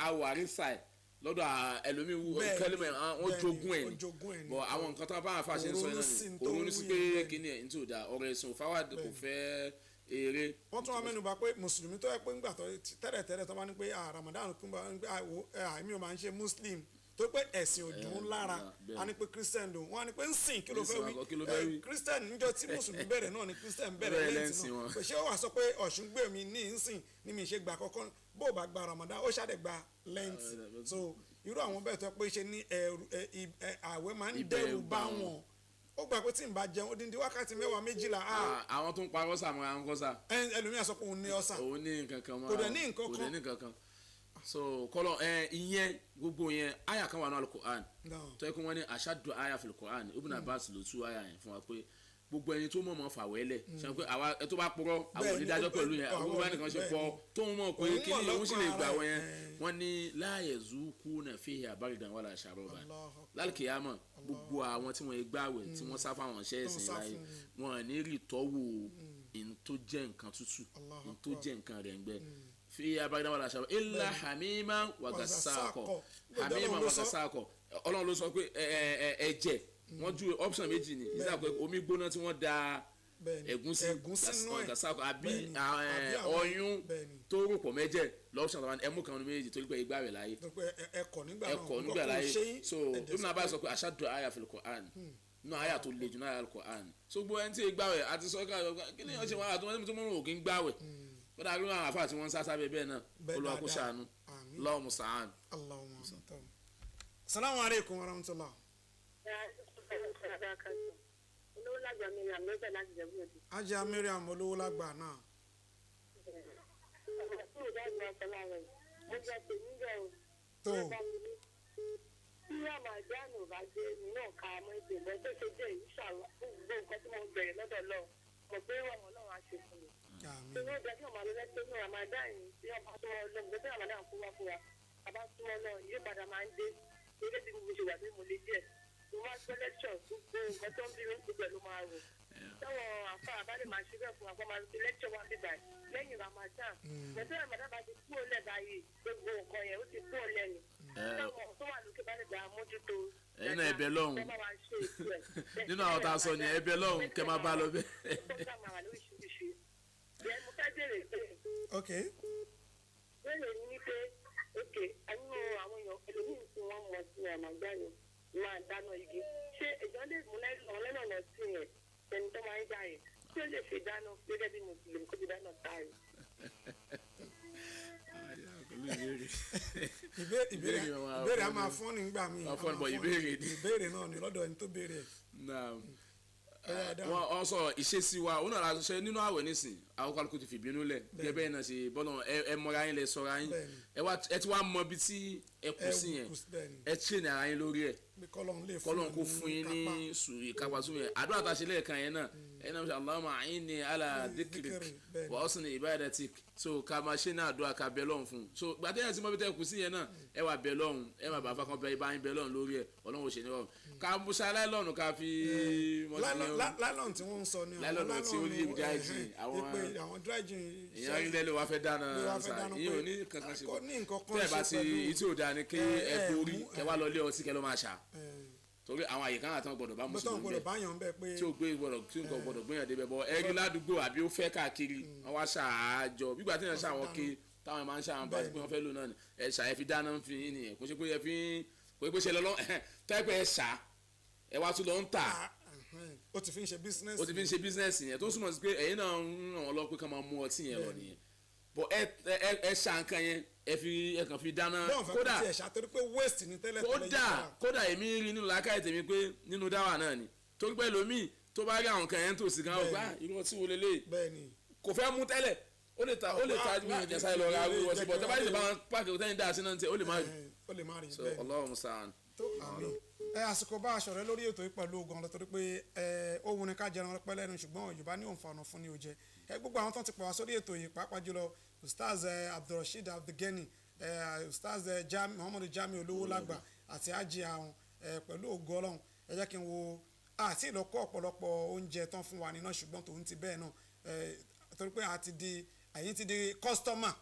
awọ àrísà ẹ̀ lọ́dọ̀ ẹlòmíì wú Bẹ́ẹ̀ni, kẹlẹ́mẹ̀ wọ́n bẹ́ẹ̀ni, jogún ẹ̀ ó ni jogún ẹ̀ ni. bọ̀ àwọn nǹkan tó bá àfa ṣe ń sọ Kò ronú ẹ̀ sí náà ní ni tó kò ronú sí wú pé yẹn, bẹ́ẹ̀ni. kíní ẹ̀ ní tí ò dáa ọ̀rọ̀ ẹ̀sìn òfáwà kò fẹ́ eré. Wọ́n tún wá mẹ́nu bà pé mùsùlùmí tó yẹ pé ńgbà tó tẹ́lẹ̀tẹ́lẹ̀ tó bá ní pé ah Ramadan kún bá ní pé ah wo èmi ò máa ń ṣe muslim tó pé ẹ̀sìn ò dùn ún lára bẹ́ẹ̀. a ní pé christian dùn wọ́n á ní pé ń sìn kí ló fẹ́ Nísìn, kí ló fẹ́ wí wí? Christian níjọ́ tí mùsùlùmí bẹ̀rẹ̀ náà ni christian bẹ̀rẹ̀ Bẹ̀rẹ̀ lẹ́ǹtì lẹ́ǹtì náà wọn. pé ṣé ó wà sọ pé Ọ̀ṣun gbé mi ní ìsìn ní mi ṣe gbà kọ́kọ́ bó o bá gba Ramadan ó ṣàdẹ̀ gba lẹ́ǹtì so irú àwọn bẹ́ẹ̀ tó pé ṣe ní ẹ̀rù àwẹ̀ máa ń dẹ́rù bá wọn ó gbà pé tí n bá jẹun odindi wákàtí 10 12 ah Àwọn tó ń parọ́ sàmúra ń kọ́ sà ẹlòmíà sọ pé òun ní ọ̀sà òun ní nǹkan kan mọ́ra Kò dẹ̀ ní nǹkan kò kan. dẹ̀ ní nǹkan kan so kọlọ ẹ ìyẹn gbogbo yẹn àyà kan wà ní Al-Qur'an tó yẹ kó wọ́n ní ashaddu àyà fil Qur'an Ibn Abbas ló tú àyà yẹn fún wa pé gbogbo ẹni tó mọ̀mọ́ fàwẹ́lẹ̀ ṣe pé àwa ẹ tó bá purọ́ àwọn Bẹ́ẹ̀ni, onídàájọ́ pẹ̀lú yẹn àwọn àwọn bá nìkan ṣe bẹ́ẹ̀ni. pọ̀ tó ń mọ̀ pé Òun kí mọ̀ ni òun sì lè lọ́kàn gbà ara wọ́n yẹn ẹ̀. wọ́n ní la yazukuna fiha bardan wala sharaba Allahu Akbar. lálùkìyàmọ̀ gbogbo àwọn tí wọ́n gbàwẹ̀ tí wọ́n sá fáwọn iṣẹ́ Tó ń ẹ̀sìn sá láyé fún. wọn ní rí ìtọ́wò n tó jẹ́ nǹkan tútù Allahu n tó Akbar. jẹ́ nǹkan rẹ̀ ń gbẹ fi abagada wàlá ṣàbẹ ilà hamima wàgàsàkọ Wàgàsàkọ. hamima Ọlọ́run ló sọ. wàgàsàkọ Ọlọ́run ló sọ pé ẹ ẹ ẹ̀jẹ̀ wọ́n ju option méjì ni ìsà pé omi gbóná tí wọ́n da Bẹ́ẹ̀ni. ẹ̀gúnsí Ẹ̀gúnsí nú ẹ̀. wàgàsàkọ àbí Bẹ́ẹ̀ni. Àbí àwọn- ọyún bẹ́ẹ̀ni. tó rò pọ̀ mẹ́jẹ̀ lọ́pṣọ̀n tàbí ẹmú kan ní méjì torí pé igbá rẹ̀ láyé tó pé ẹkọ̀ nígbà náà ẹkọ nígbà nǹkan kò láyé ṣe yín, so ẹ̀dẹ̀ Ibn sọ Abbas pé- sọ pé ashaddu aya fil Qur'an nínú aya tó le jù náà aya al-Qur'an so gbogbo ẹni tí ì gbàwẹ̀ àti sọ ká kí ni ọ̀ṣẹ̀ wọn àti wọn tó mọ̀ òkè ń gbàwẹ̀ ó dàbí wọn àfa tí wọ́n ń sá sábẹ́ bẹ́ẹ̀ náà Bẹ́ẹ̀ Olúwa kó dáadáa. ṣàánú Àmín. Allahu musta'an. Allahumma amin. Salamu alaikum wa rahmatullah. Ajá Mariam olówó lágbà náà. Tó Tí Ramadan ò bá dé mi náà ka mọ́ ìpè mọ́ tó ṣe jẹ́ ìṣàlọ́ gbogbo nǹkan tí mo bẹ̀rẹ̀ lọ́dọ̀ lọ mọ̀ pé wọ́n Ọlọ́run á ṣe fún mi. àmín. Torí ó jẹ́ kí ọmọ alẹ́ tó ní Ramadan yìí tí ọba súnmọ́ Ọlọ́run gbogbo Ramadan kú wá fún wa bàbá súnmọ́ náà ìyípadà máa ń dé eré tí mo ṣe wà ní mo lè díẹ̀ mo máa gbọ́ lecture gbogbo nǹkan tó ń bí mi gbogbo ẹ̀ ló máa rò táwọn àfa àbálẹ̀ máa ṣe bẹ́ẹ̀ fún wa kó máa fi lecture wa bíbà lẹ́yìn Ramadan pẹ̀lú Ramadan bá ti kú òlẹ̀ báyìí gbogbo nǹkan yẹn ó ti kú òlẹ̀ ni táwọn tó wà lókè bá lè gbà mójútó Ẹ̀yin náà ẹ̀bẹ̀ lọ́hùn. kọ́ bá wa ṣe ètò ẹ̀. Nínú àwọn tá a sọ ni ẹ̀bẹ̀ lọ́hùn kẹ́ máa bá lọ bẹ́ẹ̀. Program àwà lóríṣiríṣi. Then mo fẹ́ béèrè pé Ok. béèrè ni wípé ok nínú àwọn èèyàn ẹlòmíín tí wọ́n mọ̀ sí Ramadan máa dáná igi ṣé èèyàn lè mú lẹ́nà ọ̀nà sí yẹn ẹni tó máa ń jà yẹn ṣé ó lè fi dáná gẹ́gẹ́ bí mùsùlùmí kó fi dáná táyì. Ìbéèrè ìbéèrè a Ìbéèrè máa fún ní gbà mí. Máa fún ní, but ìbéèrè ni. Ìbéèrè náà ni lọ́dọ̀ ẹni tó béèrè ẹ̀. Naam. Ọ̀yá, ẹ dáhùn. Wọ́n sọ ìṣesí wa òun náà la ṣe nínú àwẹ̀ nísìn. Àwọn kálukú ti fìbínú lẹ̀ gẹ́gẹ́ bẹ́ẹ̀ náà ṣe bọ́lọ̀ ẹ mọra yín, lẹ sọra yín. Ẹ wá ẹ ti wá mọ ibi tí ẹ kù Ẹ sí yẹn. kù sí, bẹ́ẹ̀ni. Ẹ train ara yín lórí ẹ̀. Pé kọ́lọ́run lè fún kọ́lọ́n kó yín fún yín ní kápá. Ìkápá sùn yẹn. Àdúrà tá a ṣe lẹ́ẹ̀kan yẹn náà, ẹ̀yin náà ṣe Allahumma a'inni ala dhikrik dhikri, bẹ́ẹ̀ni. Wa husni ibadatik. So ká máa ṣe náà àdúrà, ká bẹ lọ́hùn fún un. So gbàtẹ́ yẹn ti mọ bí tẹ́ kù sí yẹn náà, ẹ wà bẹ lọ́hùn, ẹ má bàa fakàn bẹ ibà yín bẹ lọ́hùn lórí ẹ̀. Ọlọ́run ò ṣe ní rọrùn ká musa láìlọ́ọ̀nù ká fi Nylon tí wọ́n ń sọ ni àwọn Nylon tí ó ní nylon, dry gin, pé àwọn dry gin. Èèyàn rí lẹ́lẹ́ wàá fẹ́ dáná Ló wá fẹ́ sa dáná ìyẹn ò pé ní kankan ṣe kò ní nǹkan kan tẹ́ ẹ bá ṣe ti pẹ̀lú- ìtí ò dáa ni kí ẹ borí kẹ wá lọ lé ọtí kẹ ló máa ṣà, torí àwọn àyíká àtàwọn gbọ́dọ̀ bá bọ́tọ̀ mùsùlùmí gbọ́dọ̀ bẹ́ẹ̀ báyọ̀ ń bẹ̀ pé tí o gbé gbọ́dọ̀ tí nǹkan gbọ́dọ̀ gbéyàn débẹ̀ bọ ẹ rí ládùúgbò àbí ó fẹ́ káàkiri, wọn wá ṣàájọ gbígbà tí yẹn ṣàwọn ké táwọn máa ń ṣàwọn bá ti pé wọn fẹ́ lò náà ni ẹ ṣà, ẹ fi dáná ń fi yín nìyẹn. Kò ṣe pé ẹ fi ń kò ṣe pé ṣe lọ́lọ́ tẹ́pẹ́ ẹ ṣà, ẹ wá tún lọ ń tà. Ó ti fi ń ṣe business. Ó ti fi ń ṣe business yẹn, tó ń súnmọ́ sí pé ẹ̀yin náà ń ràn wọ́n lọ pé ká máa mú ọtí yẹn lọ nìyẹn bọ. Ẹ ṣà nǹkan yẹn, ẹ fi ẹ kàn fi dáná. Bọ́ọ̀ fẹ́ Kódà kó tiẹ̀ ṣá torí pé waste ni tẹ́lẹ̀ tẹ́lẹ̀. Kódà kódà èmi rí nínú làákàyè tèmi pé nínú dáwà náà ni, torí pé lómi tó bá rí àwọn kan yẹn tòsí gan, ọgbà irú ọtí wo lélẹ̀ kò fẹ́ mú tẹ́lẹ̀, ó lè ta, ó lè ta ju ìjẹsà lọ ra irú ọtí bọ̀ tẹ́ bá yìí bá wọn páàkì tẹ́yìn dá sí náà tiẹ̀, ó lè má rí. Ó lè má rí. So Bẹ́ẹ̀ni. Allahu musta'an. Tó àmì ẹ àsìkò bá aṣọ rẹ lórí ètò yìí pẹ̀lú ogun ọ̀lọ́, torí pé ẹ ó wuni ká jẹran pẹ́ lẹ́nu, ṣùgbọ́n Yorùbá ní òǹfààní fún ni ó jẹ. Ẹ gbogbo àwọn tó ti pè wá sórí ètò yìí, pàápàá jùlọ Ustaz Abdulrasheed Abdulgani, Ustaz Jami Muhammadu Jami Olówó Lágbà àti Aji àwọn pẹ̀lú ògo Ọlọ́run. Ẹ jẹ́ kí n wo àti ìlọ́kọ́ ọ̀pọ̀lọpọ̀ oúnjẹ tán fún wa níná, ṣùgbọ́n tòun ti bẹ́ẹ̀ náà, torí pé àti di ẹ̀yin ti di customer,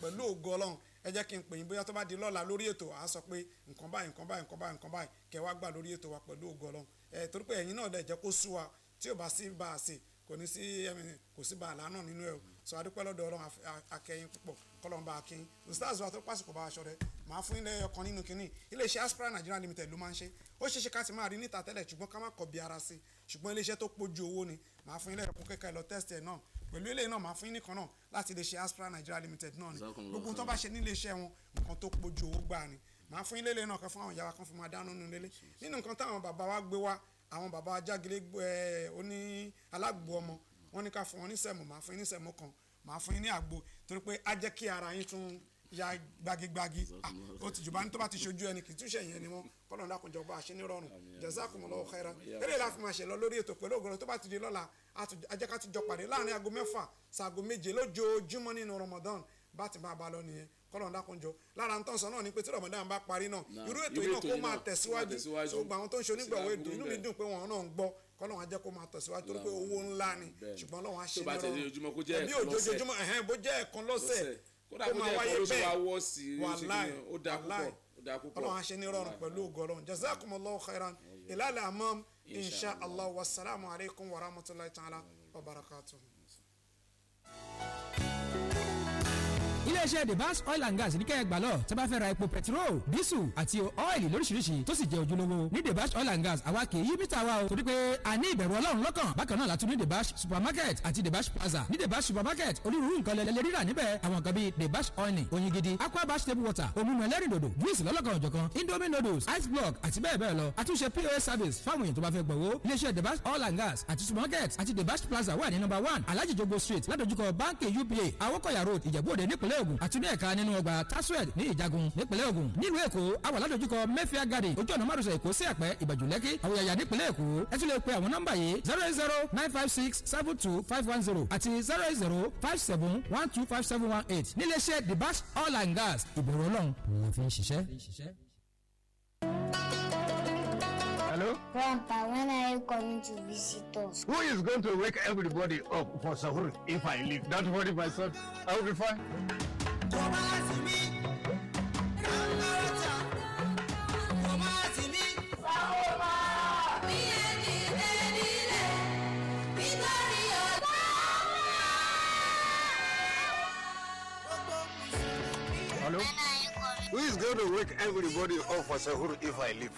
pẹ̀lú ògo Ọlọ́run. Ẹ jẹ́ kí n pè yín bóyá tó bá di lọ́la lórí ètò, à á sọ pé nǹkan báyìí, nǹkan báyìí, nǹkan báyìí, nǹkan báyìí kẹ́ wá gbà lórí ètò wa pẹ̀lú ògo Ọlọ́run, torí pé ẹ̀yin náà lè jẹ́ kó sú wa. Tí ò bá sí bá a sè, kò ní sí ẹ̀mí, kò sí bá a lánà nínú ẹ̀ o. Sọ adúpẹ́ lọ́dọ̀ Ọlọ́run, akẹ́yìn púpọ̀, kọ́lọ́n bá a kí ustaz wa tó pàṣípò bá aṣọ rẹ. Màá fún ilé ọkàn nínú kínní. Iléeṣẹ́ Aspra Nigeria Limited ló máa ń ṣe. Ó ṣeéṣe ká ti máa rí níta tẹ́lẹ̀, ṣùgbọ́n ká má kọ̀ bí ara sí, ṣùgbọ́n iléeṣẹ́ tó pójú owó ni. Màá fún ilé ẹ̀kọ́ kẹ́kẹ́ lọ test ẹ̀ náà pẹ̀lú ilé náà. Màá fún yín nìkan náà láti iléeṣẹ́ Aspra Nigeria Limited náà ni. Jazakumullahu Gbogbo tó bá ṣe nílé iṣẹ́ wọn, nǹkan tó pójú owó gbà ni. Màá fún yín lélẹ̀ náà kan fún àwọn ìyá wa kan fún máa dáná nínú ilé. Nínú nǹkan táwọn bàbá wa gbé wá, àwọn bàbá wa jágilé ẹ oní alágbo ọmọ wọn ní ká fún wọn ní sẹ̀mó. Màá fún yín ní sẹ̀mó kan, màá fún yín ní àgbo, torí pé á jẹ́ kí ara yín tún ya gbagigbagi. Ah, ó ti jùbá ní tó bá ti ṣojú ẹni kì í túnṣe yẹn ni wọn. Kọ́lọ̀ ńlá kùnjọ bá a ṣe ní rọrùn. Jazakumullahu khairan. Eré la fi máa ṣe lọ lórí ètò pẹ̀lú ògùn. Tó bá ti di lọ́la, á jẹ́ ká ti jọ pàdé láàrin aago 6 sáago 7 lójoojúmọ́ nínú Ramadan. Bá ti máa bá lọ nìyẹn. Kọ́lọ̀ ńlá kùnjọ lára ń tán sọ náà ni pé tí Ramadan bá parí náà, Náà, irú ètò yìí náà irú ètò kó yìí máa náà, tẹ̀síwájú. kó máa tẹ̀síwájú. So gbogbo àwọn tó ń ṣe onígbàwọ́ Sí ètò, inú mi aburú. Dùn pé wọn náà ń gbọ́. Kọ́lọ̀ wọn á jẹ́ kó máa tẹ̀síwájú, torí pé owó ńlá ni. Bẹ́ẹ̀ni. Ṣùgbọ́n Ọlọ́run á ṣe Tó bá ní tẹ̀lé rọrùn. ojoojúmọ́, kó jẹ́ Ẹbí ẹ̀kan lọ́sẹ̀. ojoojúmọ́, ẹ̀hẹ́n, bó jẹ́ ẹ̀kan lọ́sẹ̀, Kódà kó kó máa jẹ́ wáyé ẹ̀kan lóṣù bẹ́ẹ̀. wa wọ́ sí i, ó ṣe Wàláì, kí ni, ó dáa wàláì. púpọ̀, ó dáa púpọ̀. Ọlọ́run á ṣe ní rọrùn pẹ̀lú ògo Ọlọ́run. Jazakumullahu khairan. Ilal amam insha Allah. Wasalaamu alaykum wa rahmatulahi ta'ala wa barakatuhu. Iléeṣẹ́ The Bass Oil and Gas ní kẹ́ ẹ gbà lọ tẹ́ bá fẹ́ ra epo petrol, diesel àti ọ́ìlì lóríṣiríṣi tó sì jẹ́ ojúlówó. Ní The Bass Oil and Gas, àwa kì í yí mítà wa o, torí pé a ní ìbẹ̀rù Ọlọ́run lọ́kàn. Bákan náà látún ní The Bass Supermarket àti The Bass Plaza. Ní The Bass Supermarket, onírúurú nǹkan lẹ lè rírà níbẹ̀. Àwọn nǹkan bíi The Bass oil, oyin gidi, Aqua Bass table water, òmùmọ̀ ẹlẹ́rìndòdò, juice lọ́lọ́kan òjọ̀kan, Indomie noodles, ice block àti bẹ́ẹ̀ bẹ́ẹ̀ lọ. Àtúnṣe POS service fáwọn èèyàn tó bá fẹ́ gbọ̀wó. Iléeṣẹ́ The Bass Oil and Gas àti Supermarket àti The Bass Plaza wà ní number 1 Alhaji Jogbo Street, ládojúkọ báńkì UBA, Awókọ̀yà Road, Ìjẹ̀bú Òde, nípìnlẹ̀ Ògùn, àti ní ẹ̀ka nínú ọgbà Taswed ní Ìjagun, nípìnlẹ̀ Ògùn. Nílùú Èkó, a wà ládojúkọ Mayfair Garden, ojú ọ̀nà márosẹ̀ Èkó sí Ẹ̀pẹ́, Ìbàjú Lẹ́kì, Àwòyàyà, nípìnlẹ̀ Èkó. Ẹ tún lè pe àwọn nọ́mbà yìí: 08095672510 àti 08057125718. Níléeṣẹ́ The Bass Oil and Gas, ìbẹ̀rù Ọlọ́run la fi ń ṣiṣẹ́. Hello? Grandpa, when are you coming to visit us? Who is going to wake everybody up for sahur if I leave? Don't worry, my son. I will be fine. Kò má sí mi ránkárátà, kò má sí mi. Bí ẹni nílẹ̀ nítorí ọ̀la. Hello? Who is going to wake everybody up for sahur if I leave?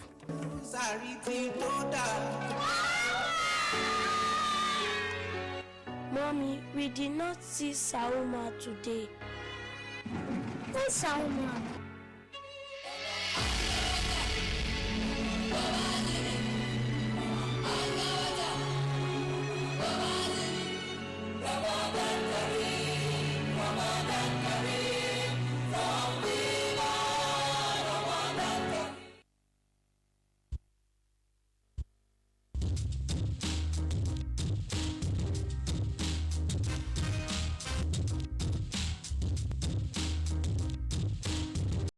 Sàrí tí tó dáa. Mommy, we did not see Sauma today. Who's Sauma? Ramadan.